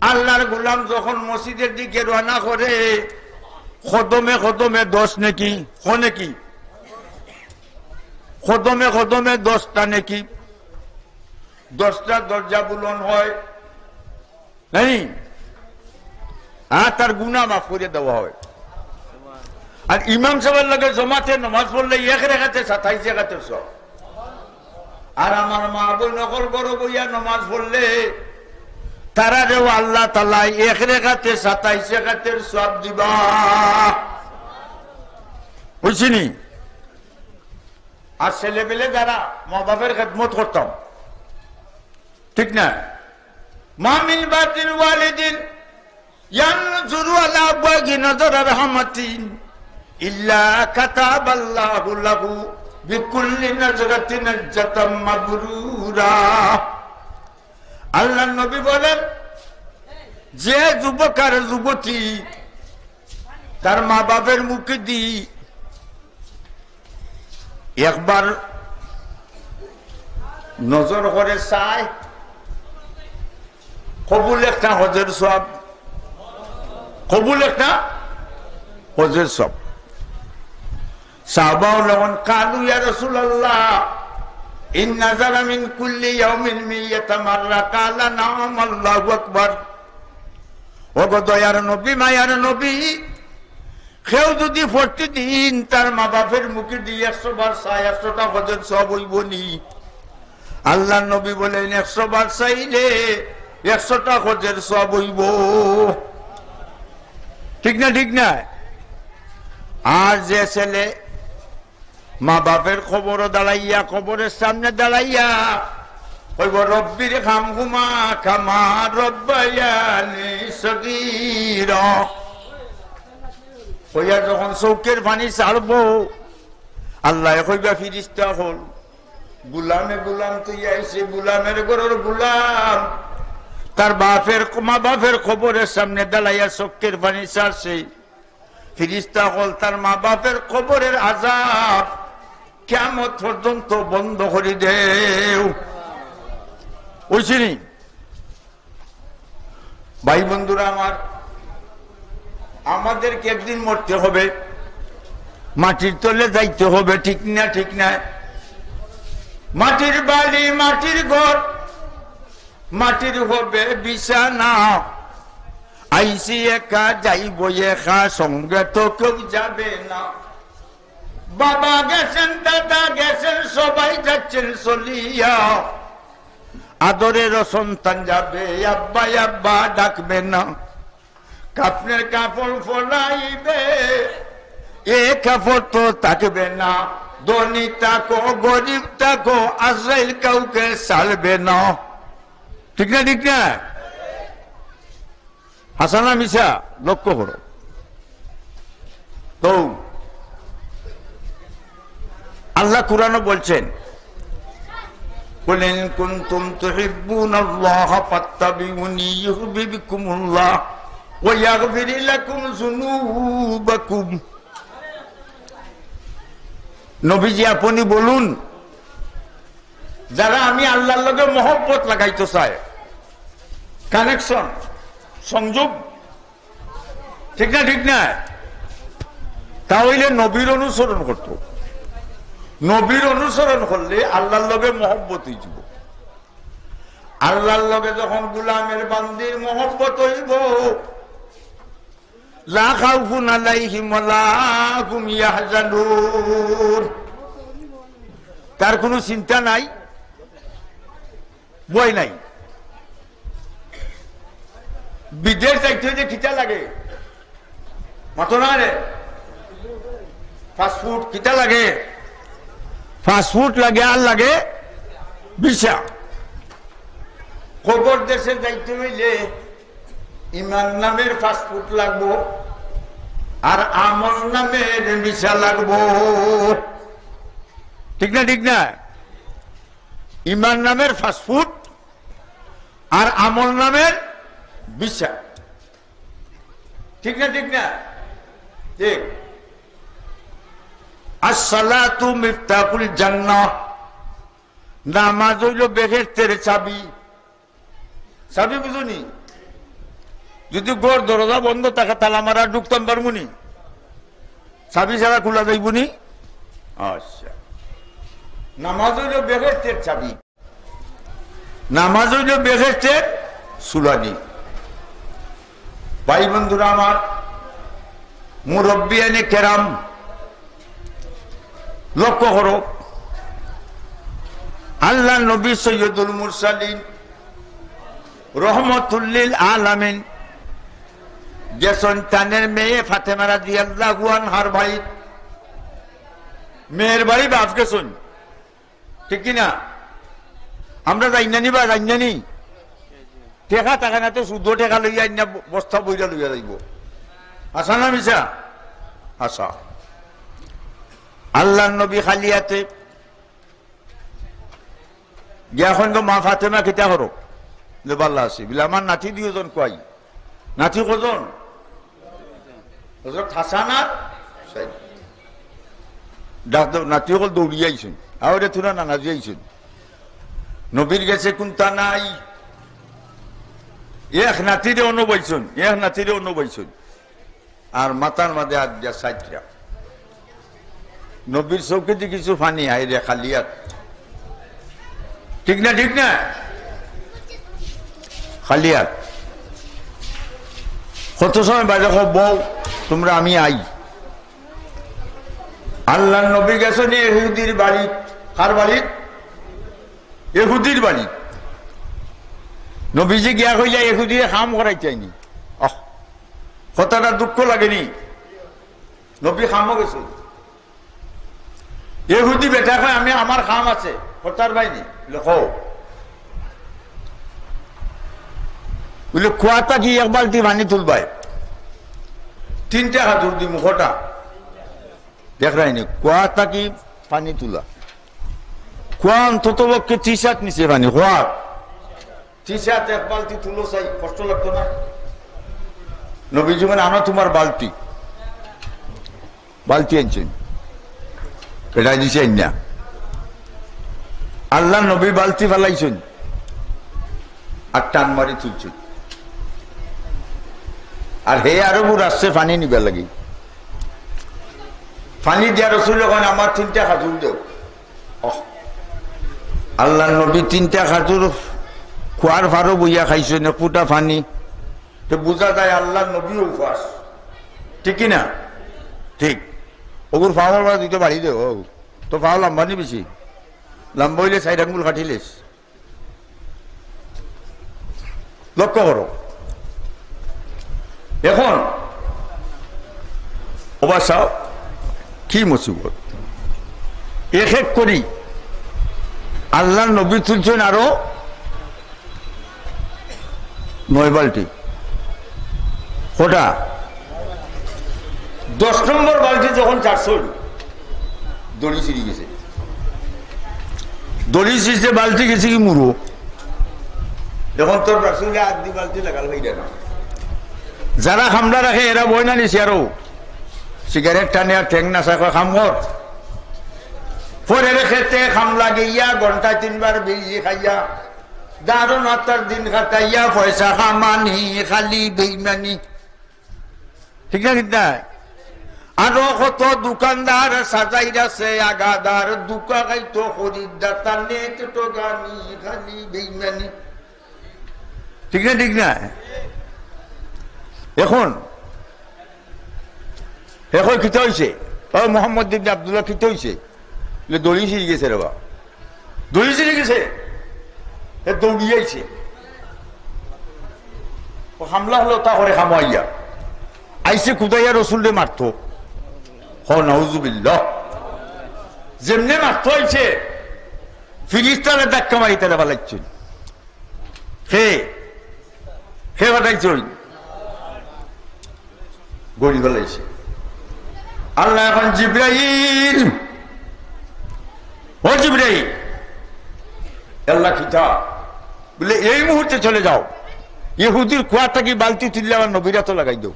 আল্লাহর গোলাম যখন মসজিদের দিকে রওনা করে, কদমে কদমে দশ নেকি, ক নেকি? কদমে কদমে দশটা নেকি, দশটা দরজা বুলন্দ হয়, নানি? আর তার গুনাহ মাফ করিয়া দেওয়া হয়। আর ইমাম সাহেবের লগে জমাতে নমাজ পড়লে এক রেকাতে সাতাইশ রেকাতের সওয়াব। আর আমার মা বইন অকল ঘরো বইয়া নমাজ পড়লে তারারেও আল্লাহ তাআলায় এক রেকাতে সাতাইশ রেকাতের সওয়াব দিবা। বুঝছনি? আর ছেলেপেলে যারা মা বাপের খেদমত করতাম, ঠিক না? মা মিন বাতিল ওয়ালিদিন ইয়ানজুরু আলা ওয়াজহি নাজরা রাহমাতিন ইল্লা কাতাবাল্লাহু লাহু বিকুল্লি নাজরাতিন নাজরাতাম মাবরুরা। আল্লাহর নবী বলেন, যে যুবক আর যুবতী তার মা বাপের মুখেদি একবার নজর করে চায়, কবুল একটা হজের সওয়াব, কবুল একটা হজের সওয়াব। সাহাবা বলেন, কালু ইয়া রাসূলুল্লাহ, ইন নাজারা মিন কুল্লি ইয়াউমিন মিয়াতা মাররা, কালা নাআম, আল্লাহু আকবার। ওগো দয়ার নবী, মায়ার নবী, কেউ যদি প্রতিদিন তার মা বাপের মুখেদি একশো বার চায়, একশোটা হজের সওয়াব অইবো নি? আল্লাহর নবী বলেন, একশো বার চাইলে একশোটা হজের সওয়াব অইবো। ঠিক না, ঠিক না? আর যে ছেলে মা বাপের কবরো দাঁড়াইয়া, কবরের সামনে দাঁড়াইয়া কইবো, "রব্বির হামহুমা কামা রব্বায়ানি সগীরা।" কইয়া যখন চউখের পানি ছাড়বো, আল্লায় কইবা, "ফিরিস্তা অকল, গুলামে গুলাম থইয়া আইছে, গুলামের ঘরর গুলাম, তার বাপের, মা বাপের কবরের সামনে দাঁড়াইয়া চউখের পানি ছাড়ছে।" ফিরিস্তা অকল, তার মা বাপের কবরের আযাব কিয়ামত পর্যন্ত বন্ধ করি দেও। অইছে নি? ভাই বন্ধুরা আমার, আমাদেরকে একদিন মরতে হবে, মাটির তলে যাইতে হবে, ঠিক না, ঠিক না? মাটির বাড়ি, মাটির ঘর, মাটির হবে বিছানা। আইছি একা, যাইব একা, সঙ্গে তো কেউ যাবে না। বাবা গেছেন, দাদা গেছেন, সবাই যাচ্ছেন চলিয়া। আদরের সন্তান যাবে, আব্বা আব্বা ডাকবে না। কাফনের কাপড় পরাইবে, এ কাপড় তো থাকবে না। ধনী থাকো, গরিব থাকো, আজরাইল কাউকে ছাড়বে না। ঠিক না, ঠিক না? হাছা না মিছা? লক্ষ্য করো। তো আল্লাহ কোরআনও বলছেন, "কুল ইন কুনতুম তুহিব্বুনাল্লাহা ফাত্তাবিউনি ইউহবিবকুমুল্লাহ ওয়া ইয়াগফির লাকুম যুনুবাকুম।" নবীজি, আপনি বলুন, যারা আমি আল্লাহর লগে মহব্বত লাগাইতে চায়, কানেকশন, সংযোগ, ঠিক না, ঠিক না? তা অইলে নবীর অনুসরণ করতো। নবীর অনুসরণ করলে আল্লাহর লগে মহব্বত অইযিবো। আল্লাহর লগে যখন গুলামের বান্দির মহব্বত অইবো, লা খাউফুন আলাইহিম ওয়া লা হুম ইয়াহজানুন, তার কুনু চিন্তা নাই, ভয় নাই। বিদেশ যাইতে অইলে কিতা লাগে? মাতো না রে? পাসপোর্ট। কিতা লাগে? পাসপোর্ট লাগে, আর লাগে ভিসা। কবর দেশে যাইতে অইলে ইমান নামের পাসপোর্ট লাগবো, আর আমল নামের ভিসা লাগবো। ঠিক না, ঠিক না? ইমান নামের পাসপোর্ট আর আমল নামের ভিসা। ঠিক না, ঠিক না? ঠিক। আসসালাতু মিফতাহুল জান্নাহ, নামাজ অইলো বেহেশতের চাবি। চাবি বুঝোনি? যদি ঘর দরজা বন্ধ থাকে, তালা মারা, ঢুকতাম পারমুনি? চাবি ছাড়া খুলা যাইবনি? আচ্ছা, নামাজ অইলো বেহেশতের চাবি। নামাজ অইলো বেহেশতের চুলানি। ভাই বন্ধুরা আমার, মুরব্বিয়ানে কেরাম, লক্ষ্য করো, আল্লাহর নবী সৈয়দুল মুরসালিন রহমতুল্লিল আলামিন গেছইন তানের মেয়ে ফাতেমা রাদিয়াল্লাহু আনহার বাড়ি, মেয়ের বাড়ি বাফ গেছইন। ঠিক কি না? আমরা যাইন না নি বা, যাইন না নি? টেকা থাকে না তো, শুধু টেকা লইয়া আইনা ব-, বস্তা বইরা লইয়া যাইবো। হাছা না মিছা? হাছা। আল্লাহর নবী খালি আতে গিয়া কইন গো, "মা ফাতেমা, কিতা করো?" যে, "ভালা আছি।" বলে, "আমার নাতি দুইজন কই?" নাতি কয়জন? হযরত হাসান আর হুসাইন। ডাক দেও, নাতি অকল দৌড়িয়া আইছইন। আওরে থুড়া নানাজি আইছইন। নবীর গেছে কুন্তা নাই। এক নাতিরে অনো বইছইন, এক নাতিরে অনো বইছইন। আর মাথার মাঝে আত দিয়া সাইটরা। নবীর চউখেদি কিছু পানি আইরে খালি আত। ঠিক না, ঠিক না? খালি আত। কত সময় বাদে কয়, "বউ, তুমরা আমি আই।" আল্লাহর নবী গেছইন ইহুদির বাড়ি। কার বাড়ি? ইহুদির বাড়ি। নবীজি গিয়া কইলা, "ইহুদিরে কাম করাইতায় নি।" আহ, কথাটা দুঃখ লাগে নি? নবী কামো গেছইন। ইহুদি বেটা কয়, "আমি, আমার কাম আছে, করতার পায় নি?" বলে, "কও।" বলে, "কুয়া থাকি এক বালতি পানি তুলবায়, তিনটা খাজুর দিমু, কটা?" দেখরায়নি, কুয়া থাকি পানি তুলা। কুয়া অন্তত পক্ষে ত্রিশ আত নিচে পানি, কুয়া। ত্রিশ আত এক বালতি তুলো চাই, কষ্ট লাগতো না? নবীজি বলে, "আনো তুমার বালতি।" বালতি আনছইন, এটা দিছইন না। আল্লাহর নবী বালতি ফালাইছইন, আর টান মারি তুলছইন। আর হে আরো বুড় আসছে পানি নিবার লাগি। পানি দিয়া রসুল কইন, "আমার তিনটা খাজুর দেও।" অহ, আল্লাহর নবী তিনটা খাজুর কুয়ার পারো বইয়া খাইছইন, এক ফুটা পানি। তো বুঝা যায় আল্লাহর নবীও উপাস। ঠিক কি না? ঠিক। অগুর পাওর বাড়া দুইটা বাড়ি দেও, অউ। তো পাও লম্বা নি বেশি? লম্বা অইলে চাইর আঙ্গুল কাটিলিস। লক্ষ্য করো। এখন ওবা চাও, কি মুসিবত। এক এক করি আল্লাহর নবী তুলছইন আরো নয় বালতি। কটা? দশ নম্বর বালতি যখন ছাড়ছইন, দড়ি ছিড়ি গেছে। দড়ি ছিড়ছে, বালতি গেছে কি মুরো। এখন তোর রাসুলে আত দি বালতি লাগাল হই না। যারা খামলা রাখে, এরা বয় না নিছে আরো। সিগারেট টানে আর ঠেং নাচায়, কয়, "কাম কর।" পরের খেতে খামলা গিয়া, ঘন্টায় তিনবার বিড়ি খাইয়া, দারুণ আত্মার দিন কাটাইয়া, পয়সা কামানি, খালি বেইমানি। ঠিক না, ঠিক না? আরো কত দোকানদার সাজাইর আছে আগাদার, ধোকা খাইতো খরিদ্দার, তার নেট ঠগানি, খালি বেইমানি। ঠিক না, ঠিক না? এখন, এখন কিতা হইছে? ও মোহাম্মদ ইবনে আব্দুল্লাহ, কিতা হইছে? বলে, দড়ি ছিঁড়ি গেছে রে বা। দড়ি ছিঁড়ি গেছে। এ দৌড়িয়া আইছে। ও হামলা হলো তা করে খামাইয়া। আইছে খুদাইয়া রসুলরে মারতো। হ নাউজুবিল্লাহ। যেমনে মারতো আইছে, ফিরিস্তারে ধাক্কা মারি তারে ফালাইছে। কে? কে ফালাইছে? ওই গড়ি ফালাইছে। আল্লাহ এখন জিব্রাইল, ও জিব্রাইল, আল্লাহ কিতা? বলে, এই মুহূর্তে চলে যাও, ইহুদির কুয়া থাকি বালতি তুললে আমার নবীর আতো লাগাই দেও।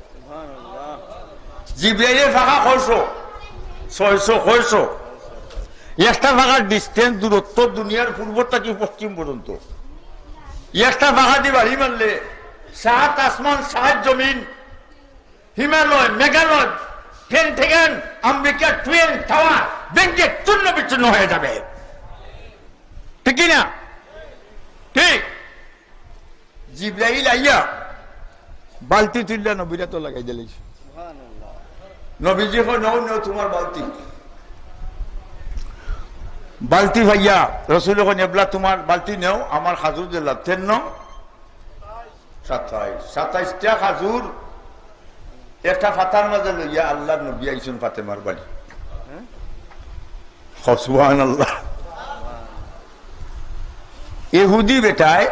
জিব্রাইলে ফাঁকা কয়শো, ছয়শো, কয়শো। একটা ফাঁকার distance, দূরত্ব দুনিয়ার পূর্ব থাকি পশ্চিম পর্যন্ত। একটা ফাঁকা দি বাড়ি মারলে সাত আসমান, সাত জমিন, হিমালয়, মেঘালয়, পেন্টাগন, আমেরিকার টুয়েন টাওয়ার ভেঙে চূর্ণ বিচূর্ণ হয়ে যাবে। ঠিক কি না? ঠিক। জিব্রাইল আইয়া বালতি তুললা নবীর আতো লাগাই দিলাইছে। নবীজি কয়, "নেও, নেও তোমার বালতি।" বালতি পাইয়া রসুল কইন, "এবলা তোমার বালতি নেও, আমার খাজুর দিলা।" তেন নং সাতাইশ, সাতাইশটা খাজুর একটা পাতার মাঝে লইয়া আল্লাহর নবী আইছইন ফাতেমার বাড়ি। কও সুবহানাল্লাহ। ইহুদি বেটায়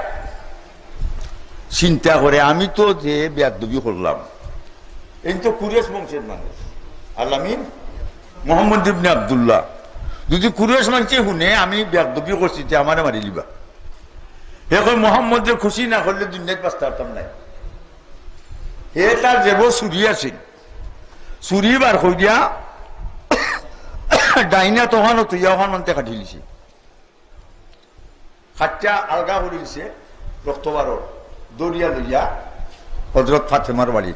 চিন্তা করে, "আমি তো যে বেয়াদবি করলাম, এই তো কুরেশ বংশের মানুষ, আল আমিন মোহাম্মদ ইবনে আব্দুল্লাহ, যদি কুরেশ মানষে হুনে আমি বেয়াদবি করছি, তে আমারে মারিলিবা।" হে কয়, "মোহাম্মদরে খুশি না করলে দুনিয়াত বাঁচতাম নায়।" হে তার জেবো ছুরি আছিল, ছুরি বার করিয়া ডাইন আত অখানো থইয়া অখান আনতে কাটিলিছে। কাটিয়া আলগা করিলিছে, রক্ত বারর, দৌড়িয়া লইয়া হযরত ফাতেমার বাড়িত।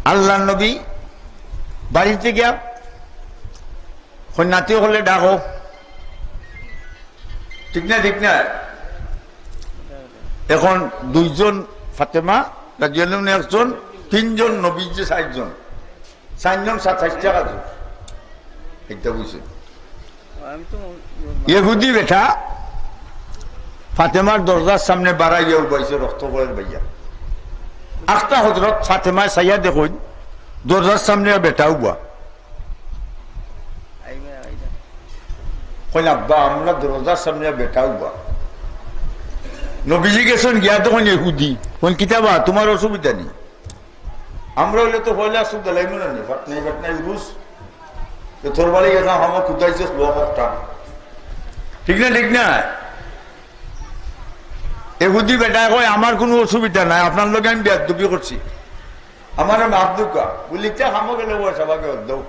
আল্লাহর নবী বাড়িতে গিয়া কইন, "নাতি অকলরে ডাকো।" ঠিক না, ঠিক না? এখন দুইজন ফাতেমা রাদিয়াল্লাহু আনহা, একজন, তিনজন নবীজি, চাইরজন। চাইর নং সাতাইশটা খাজুর। এটা বুঝছেন? ইহুদি বেটা ফাতেমার দরজার সামনে বারাইয়া উবাইছে, রক্ত করের বাইয়া। আখতা হযরত ফাতেমায় চাইয়া দেখইন, দরজার সামনে বেটা উবা। কইন, "আব্বা, আমরা দরজার সামনে বেটা উবা।" নবীজি গেছইন গিয়া, তখন ইহুদি। কইন, "কিতা বা, তোমার অসুবিধা নি? আমরা অইলে তো পয়লা সুদ দিলাইমু না নি, ফাটনাই ফাটনাই উরুস। তো তোর বাড়ি গেছলাম, আমার কুদাইছে লোক একটা।" ঠিক না, ঠিক না? ইহুদি বেটায় কয়, "আমার কুনু অসুবিধা নাই, আপনার লগে আমি বেয়াদবি করছি, আমারে মাফ দেউক্কা।" বলে, "ইটা খামো গেলে ওই সবাকে দেও।"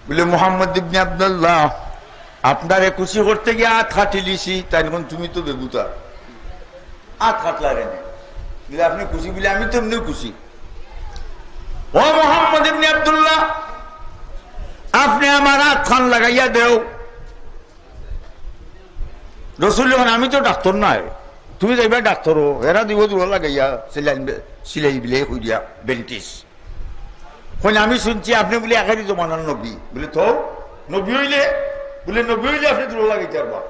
বলে, "মোহাম্মদ ইবনে আব্দুল্লাহ, আপনারে খুশি করতে গিয়া আত কাটিলিছি, তাইন কইন তুমি তো বেগুতা, আত কাটলা কেনে?" বলে, "আপনি খুশি?" বলে, "আমি তো এমনিউ খুশি।" "ও মোহাম্মদ ইবনে আব্দুল্লাহ, আপনে আমার আতখান লাগাইয়া দেও।" রসুল কইন, "আমি তো ডাক্তর নায়, তুমি যাইবা ডাক্তরো, এরা দিবো দুরো লাগাইয়া, সিলাইন বে-, সিলাই বিলাই করিয়া, ব্যান্ডেজ।" কইন, "আমি শুনছি আপনে বুলে আখেরি জমানার নবী।" বলে, "তো নবী অইলে?" বলে, "নবী অইলে আপনে দুরো লাগাইতা পারবা।"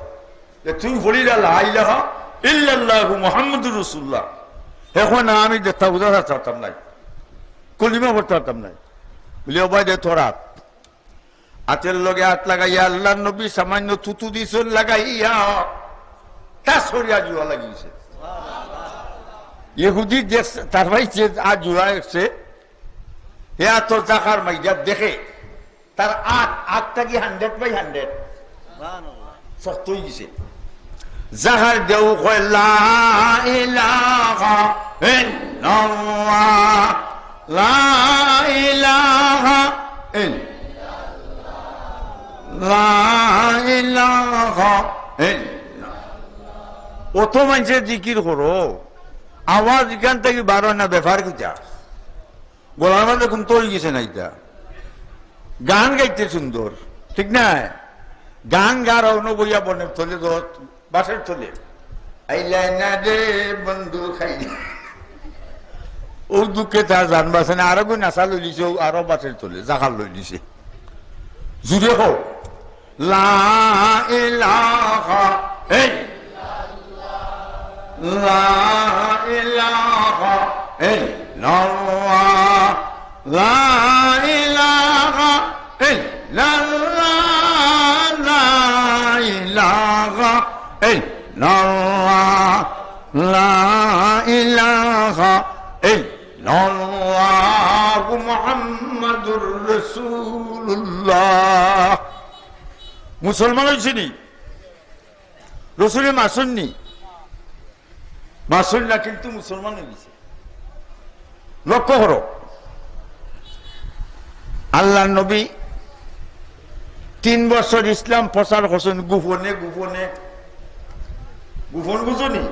যে তুমি পড়িলা, "লা ইলাহা ইল্লাল্লাহু মুহাম্মাদুর রাসূলুল্লাহ।" এখন আমি দেখতা বুঝা পারতাম নায়, কলিমা পড়তা পারতাম নায়। বলে, "ও ভাই, দে তোর আত।" আতর লগে আত লাগাইয়া আল্লাহর নবী সামান্য থুথু দিছইন লাগাইয়া, ঠাস করিয়া জুড়া লাগি গেছে। ইহুদি দেখছে, তার ভাই যে আত জুড়া গেছে, হে আত তো জাকার মাইরা দেখে, তার আত, আতটা কি hundred by hundred? শক্ত অই গেছে। জাকার দেও কয়, "লা ইলাহা ইল্লাল্লাহ, লা ইলাহা ইল্লাল্লাহ, লা ইলাহা ইল্লাল্লাহ।" অত মানষে জিকির করো, আওয়াজ ইখান থাকি বার অয় না, ব্যাপার কিতা? গলার মাঝে কুন্তা অইগেছে না ইতা? গান গাইতে সুন্দর, ঠিক না? গান গার অনো বইয়া বনের তলে, দত বাঁশের তলে। আইলায় না রে বন্ধু খাই। ও দুঃখে তার জান বাঁচে না, আরো গো নাচা লইলিছে, ও আরো বাঁশের তলে জাগার লইলিছে। জুরে কও, লা ইলাহা ইল্লাল্লাহ, লা ইলাহা ইল্লাল্লাহ, লা ইলাহা ইল্লাল্লাহ, লা ইলাহা ইল্লাল্লাহ, লা ইলাহা ইল্লাল্লাহ, মুহাম্মাদুর রাসূলুল্লাহ। মুসলমান অইছে নি? রসুলে মারছইন নি? মারছইন না, কিন্তু মুসলমান অইগেছে। লক্ষ্য করো, আল্লাহর নবী তিন বছর ইসলাম প্রচার করছইন গোপনে, গোপনে। গোপন বুঝো নি?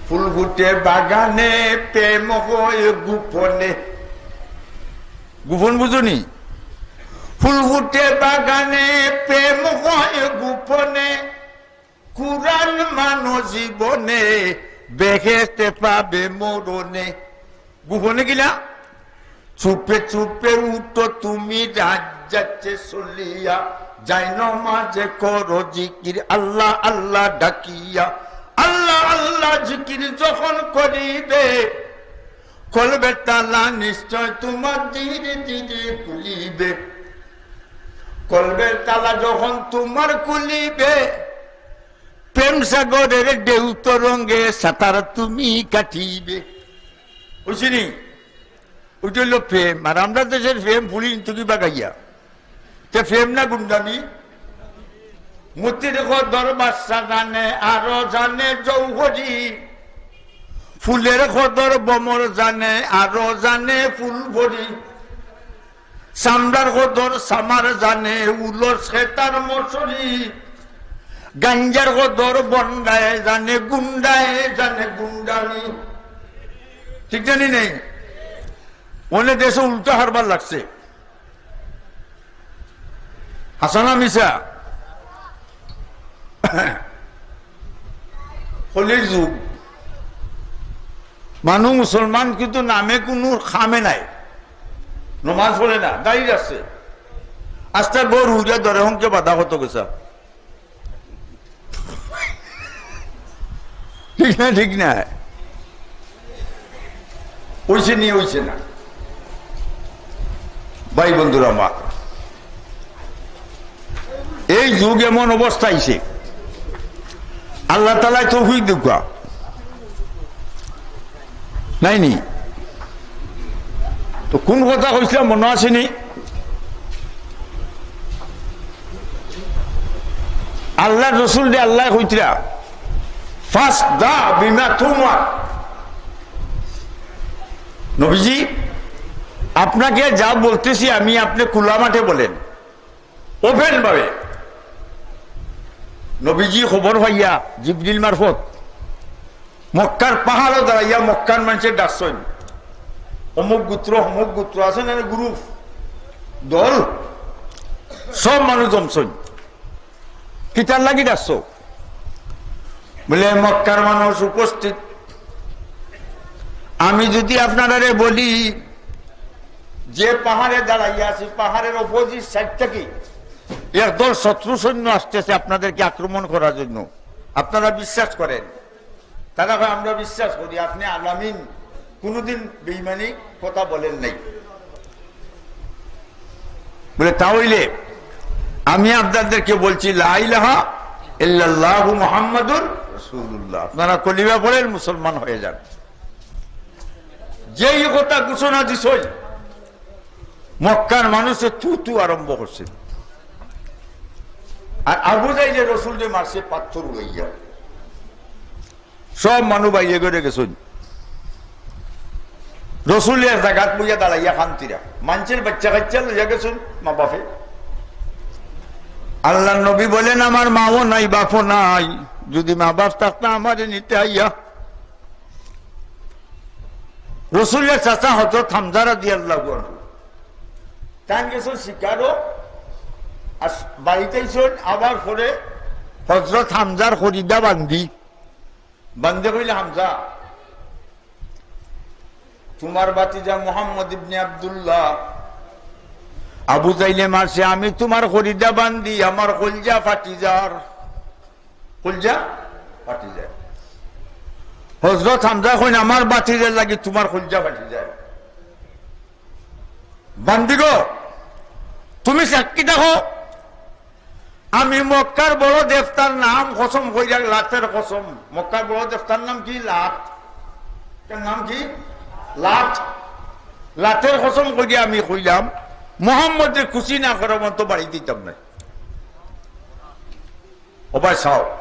ফুল ফুটে বাগানে, প্রেম হয় গোপনে। গোপন বুঝো নি? ফুল ফুটে বাগানে, প্রেম হয় গোপনে। কুরআন মানো জীবনে, বেহেশতে পাবে মরণে। গোপনে কিলা? চুপে চুপে উঠো তুমি, রাত যাচ্ছে চলিয়া, যায় নমাজে করো জিকির, আল্লাহ আল্লাহ ডাকিয়া। আল্লাহ আল্লাহ জিকির যখন করিবে, কলবের তালা নিশ্চয় তোমার ধীরে ধীরে খুলিবে। কলবের তালা যখন তোমার খুলিবে, প্রেম সাগরের ঢেউ তরঙ্গে সাঁতার তুমি কাটিবে। বুঝছনি? ওইটা অইলো প্রেম। আর আমরার দেশের প্রেম ফুড়ি ইনতুকি বাগাইয়া। তে প্রেম না গুন্ডামি? মতির কদর বাদশা জানে, আরো জানে জৌহরি। ফুলের কদর ভ্রমর জানে, আরো জানে ফুলভরি। চামড়ার কদর চামার জানে, উলর খেতার মশরি। গাঞ্জার কদর বন্ডায় জানে, গুন্ডায় জানে গুন্ডানি। ঠিক জানি নাই? অনে দেশো উল্টা হারবার লাগছে। হাছা না মিছা? কলির যুগ। মানুষ মুসলমান, কিন্তু নামে কুনু কামে নাই। নমাজ পড়ে না, দাড়ি রাখছে। আস্তা ঘর উড়িয়া ধরে হংকে বাধা কত গেছা। ঠিক না, ঠিক না? অইছে নি, অইছে না? ভাই বন্ধুরা আমার, এই যুগ এমন অবস্থা আইছে, আল্লাহ তাআলায় তৌফিক দেউক্কা। নাই নি? তো কোন কথা কইছিলাম মনো আছে নি? আল্লাহর রসুলরে আল্লায় কইতরা, "ফাসদা বিমা তুমার।" নবীজি, আপনাকে যা বলতেছি আমি, আপনি খোলা মাঠে বলেন, ওপেন ভাবে। নবীজি খবর পাইয়া জিবরিল মারফত মক্কার পাহাড়ো দাঁড়াইয়া মক্কার মানষে ডাকছইন, অমুক গোত্র, অমুক গোত্র, আছে না গ্রুপ, দল, সব মানুষ জমছইন। কিতার লাগি ডাকছো? বলে, "মক্কার মানুষ উপস্থিত, আমি যদি আপনারারে বলি যে পাহাড়ে দাঁড়াইয়া আছি, পাহাড়ের অপোজিট সাইড থাকি একদল শত্রু সৈন্য আসতেছে আপনাদেরকে আক্রমণ করার জন্য, আপনারা বিশ্বাস করেন?" তারা কয়, "আমরা বিশ্বাস করি, আপনি আল আমিন, কোনোদিন বেইমানি কথা বলেন নাই।" বলে, "তা অইলে আমি আপনাদেরকে বলছি, লা ইলাহা ইল্লাল্লাহু মুহাম্মাদুর রাসূলুল্লাহ, আপনারা কলিমা পড়েন, মুসলমান হয়ে যান।" যেই কথা ঘোষণা দিছইন, মক্কার মানুষে তু তু আরম্ভ করছে। আর আবু জাইলে রসুলরে মারছে পাথর উড়াইয়া। সব মানুষ বাইরে করে গেছইন। রসুল এক জাগাত বইয়া দাঁড়াইয়া কান্দিরা। মানষের বাচ্চা কাচ্চা লইয়া গেছইন মা বাপে। আল্লাহর নবী বলেন, "আমার মাও নাই, বাপও নাই, যদি মা বাপ থাকতা আমারে নিতে আইয়া।" রসুলের চাচা হযরত হামজা রাদিয়াল্লাহু আনহু, তাইন গেছইন শিকারো, আর বাড়িত আইছইন, আবার পরে হযরত হামজার কলিজা বান্দি, বান্দি কইলা, "হামজা, তুমার ভাতিজা মুহাম্মদ ইবনে আব্দুল্লাহ, আবু জাইলে মারছে, আমি তুমার কলিজা বান্দি, আমার কলিজা ফাটি যার।" কলিজা ফাটি যায়। হযরত হামজা কইন, "আমার ভাতিজার লাগি তুমার কলিজা ফাটি যায়।" বান্দি গো, তুমি সাক্ষী থাকো, আমি মক্কার বড় দেবতার নাম কসম কইরা, লাতের কসম। মক্কার বড় দেবতার নাম কি? লাত। তার নাম কি? লাত। লাতের কসম কইরা আমি কইলাম, মোহাম্মদরে খুশি না করা পর্যন্ত বাড়ি দিতাম না। ও ভাই, চাও।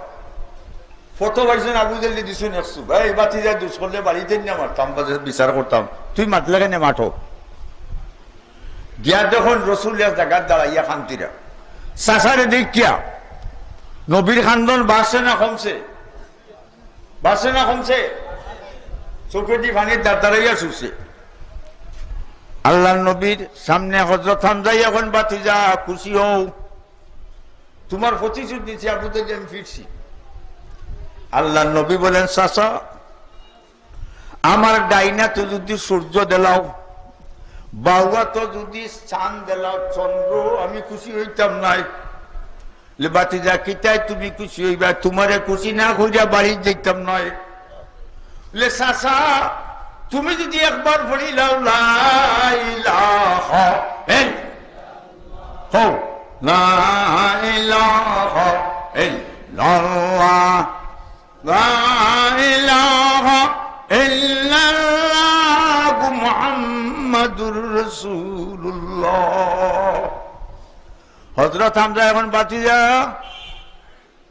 ফটো পাইছইন, আবু জেহেলে দিছইন একশো। ভাই, ভাতিজায় দুষ করলে বাড়িত আইন্না মারতাম, বাদে বিচার করতাম। তুই মাতলে কেনে মাঠো? গিয়া দেখইন রসুল এক জাগাত দাঁড়াইয়া কান্দিরা। চাচারে দেখিয়া নবীর কান্দন বাড়ছে না কমছে? বাড়ছে না কমছে? চউখেদি পানির ধার ধারাইয়া ছুটছে। আল্লাহর নবীর সামনে হযরত হামজায় কইন, "ভাতিজা, খুশি অও, তুমার প্রতিশোধ নিছি, আবু জেহেল, আমি ফিরছি।" আল্লাহর নবী বলেন, "চাচা, আমার ডাইন আতো যুদি সূর্য দেলাও, বাউ আতো যুদি চান দেলাও, চন্দ্র, আমি খুশি অইতাম নায়।" লে, "ভাতিজা, কিতায় তুমি খুশি অইবায়? তুমারে খুশি না করিয়া বাড়িত যাইতাম নায়।" লে, "চাচা, তুমি যুদি একবার পড়িলাও, লা ইলাহা ইল্লা-, হো, লা ইলাহা ইল্লাল্লাহ।" লা ইলাহা ইল্লাল্লাহু মুহাম্মাদুর রাসূলুল্লাহ। হযরত হামজা কইন, "ভাতিজা,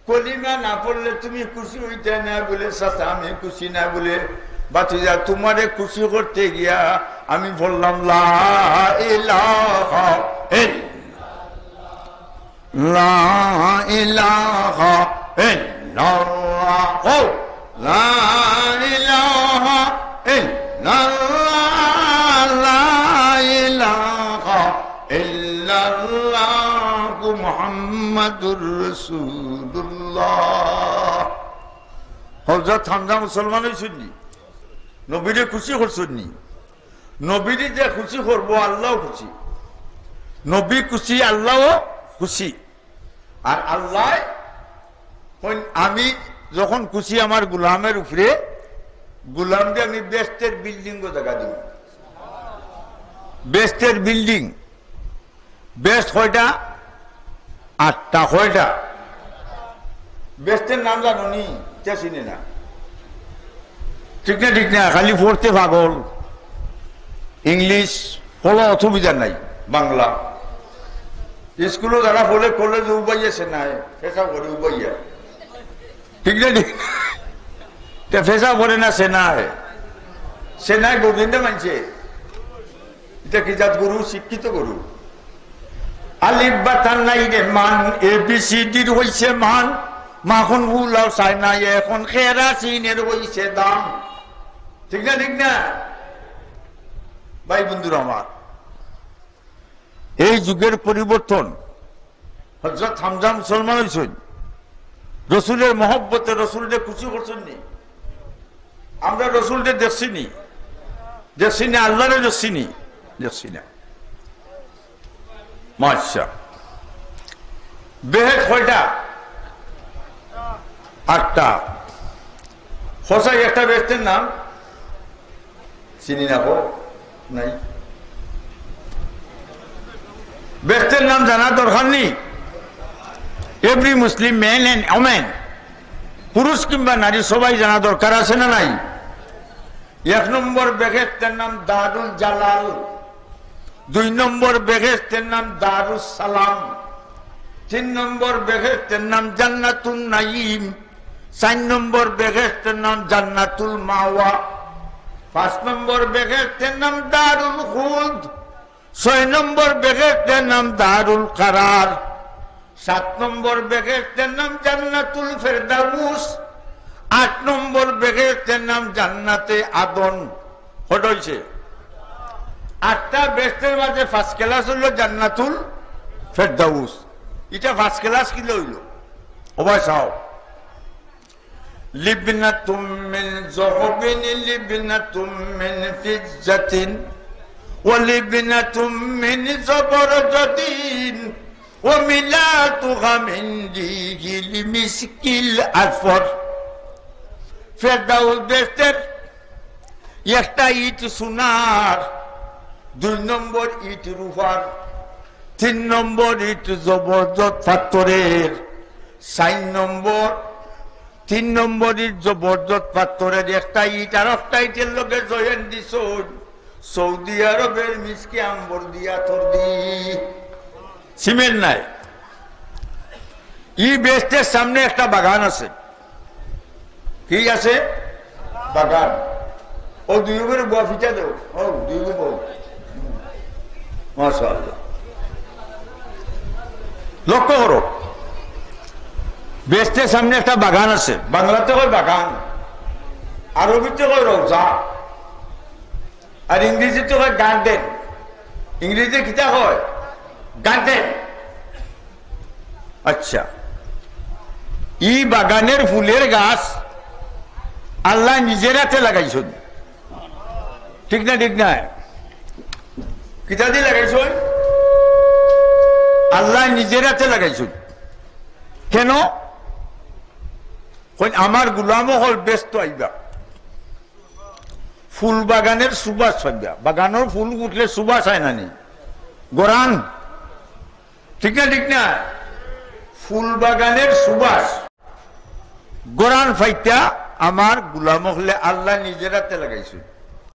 কলিমা না পড়লে তুমি খুশি অইতায় না?" বলে, "চাচা, আমি খুশি না।" বলে, "ভাতিজা, তুমারে খুশি করতে গিয়া আমি পড়লাম লা ইলাহা ইল্লাল্লাহ।" লা ইলাহা ইল্লাল্লাহ। ও, লা ইলাহা ইল্লাল্লাহ, লা ইলাহা ইল্লাল্লাহু মুহাম্মাদুর রাসূলুল্লাহ। হযরত হামজা মুসলমান অইছইন নি? নবীরে খুশি করছইন নি? নবীরে যে খুশি করবো, আল্লাহও খুশি। নবী খুশি, আল্লাহও খুশি। আর আল্লায় কইন, "আমি যখন খুশি আমার গোলামের উপরে, গোলামরে আমি বেহেশতের বিল্ডিংও জাগা দিমু।" বেহেশতের বিল্ডিং। বেহেশত কয়টা? আটটা। কয়টা? বেহেশতের নাম জানো নি? কে চিনে না? ঠিক না, ঠিক না? খালি পড়তে পাগল। ইংলিশ পড়ো, অসুবিধা নাই। বাংলা স্কুলো যারা পড়ে, কলেজে উবাইয়া সেনায়, পেশা করে উবাইয়া। ঠিক না, ঠিক? তে পেশা করে না সেনায়। সেনায় গোবিন্দ মানছে। ইটা কি জাত গরু? শিক্ষিত গরু। আলিফ বাতা নাই রে মান, এ বি সি ডির হইছে মান। মাখন ফুলাও চায় না, এখন কেরাসিনের হইছে দাম। ঠিক না, ঠিক না? ভাই বন্ধুরা আমার, এই যুগের পরিবর্তন। হযরত হামজা মুসলমান অইছইন, রসুলের মহব্বতে রসুলরে খুশি করছইন নি? আমরা রসুলরে দেখছি নি? দেখছি না? আল্লাহরে দেখছি নি? দেখছি না। আচ্ছা, বেহেশত কয়টা? আটটা। হোসাই একটা বেহেশতের নাম চিনি না গো, নাই। বেহেশতের নাম জানা দরকার নি? Every Muslim man and woman, পুরুষ কিংবা নারী, সবাই জানা দরকার আছে না নাই? এক নম্বর বেহেশতের নাম দারুল জালাল, দুই নম্বর বেহেশতের নাম দারুস সালাম, তিন নম্বর বেহেশতের নাম জান্নাতুন নাঈম, চার নম্বর বেহেশতের নাম জান্নাতুল মাওয়া, পাঁচ নম্বর বেহেশতের নাম দারুল খুলদ, ছয় নম্বর বেহেশতের নাম দারুল কারার, সাত নম্বর বেহেশতের নাম জান্নাতুল ফেরদাউস, আট নম্বর বেহেশতের নাম জান্নাতে আদন, কয়টা অইছে? আটটা বেহেশতের মাঝে ফার্স্ট ক্লাস অইলো জান্নাতুল ফেরদাউস। ইটা ফার্স্ট ক্লাস কিলা অইলো? ও ভাই চাও। لبنة من ذهب لبنة من فضة ولبنة من زبرجد وملالها من ريح المسك الأصفر। ফেরদাউস বেহেশতের একটা ইট সোনার, দুই নম্বর ইট রূপার, তিন নম্বর ইট জবরজদ পাথরের, চাইর নম্বর, তিন নম্বর ইট জবরজদ পাথরের একটা ইট আর একটা ইটের লগে জয়েন দিছইন সৌদি আরবের মিসকে আম্বর দিয়া তর দি। সিমেন্ট নাই। ই বেহেশতের সামনে একটা বাগান আছে। কি আছে? বাগান। ও দুই উপরে বুয়া ফিটা দেও। ও দুই উপরে। মাশাআল্লাহ। লক্ষ্য করো, বেহেশতের সামনে একটা বাগান আছে। বাংলাতে কয় বাগান, আরবিতে কয় রওজা, আর ইংরেজিতে কয় গার্ডেন। ইংরেজিতে কিতা কয়? গার্ডেন। আচ্ছা, ই বাগানের ফুলের গাছ আল্লায় নিজের আতে লাগাইছইন, ঠিক না? ঠিক না? কিতা দি লাগাইছইন? আল্লায় নিজের আতে লাগাইছইন। কেন? কইন, আমার গুলাম অকল বেহেস্তো আইবা, ফুল বাগানের সুবাস পাইবা। বাগানর ফুল উঠলে সুবাস আয় না নি? গরান, ঠিক না? ঠিক না? ফুল বাগানের সুবাস, গরান পাইতা আমার গুলাম অকলে আল্লায় নিজের আতে লাগাইছইন।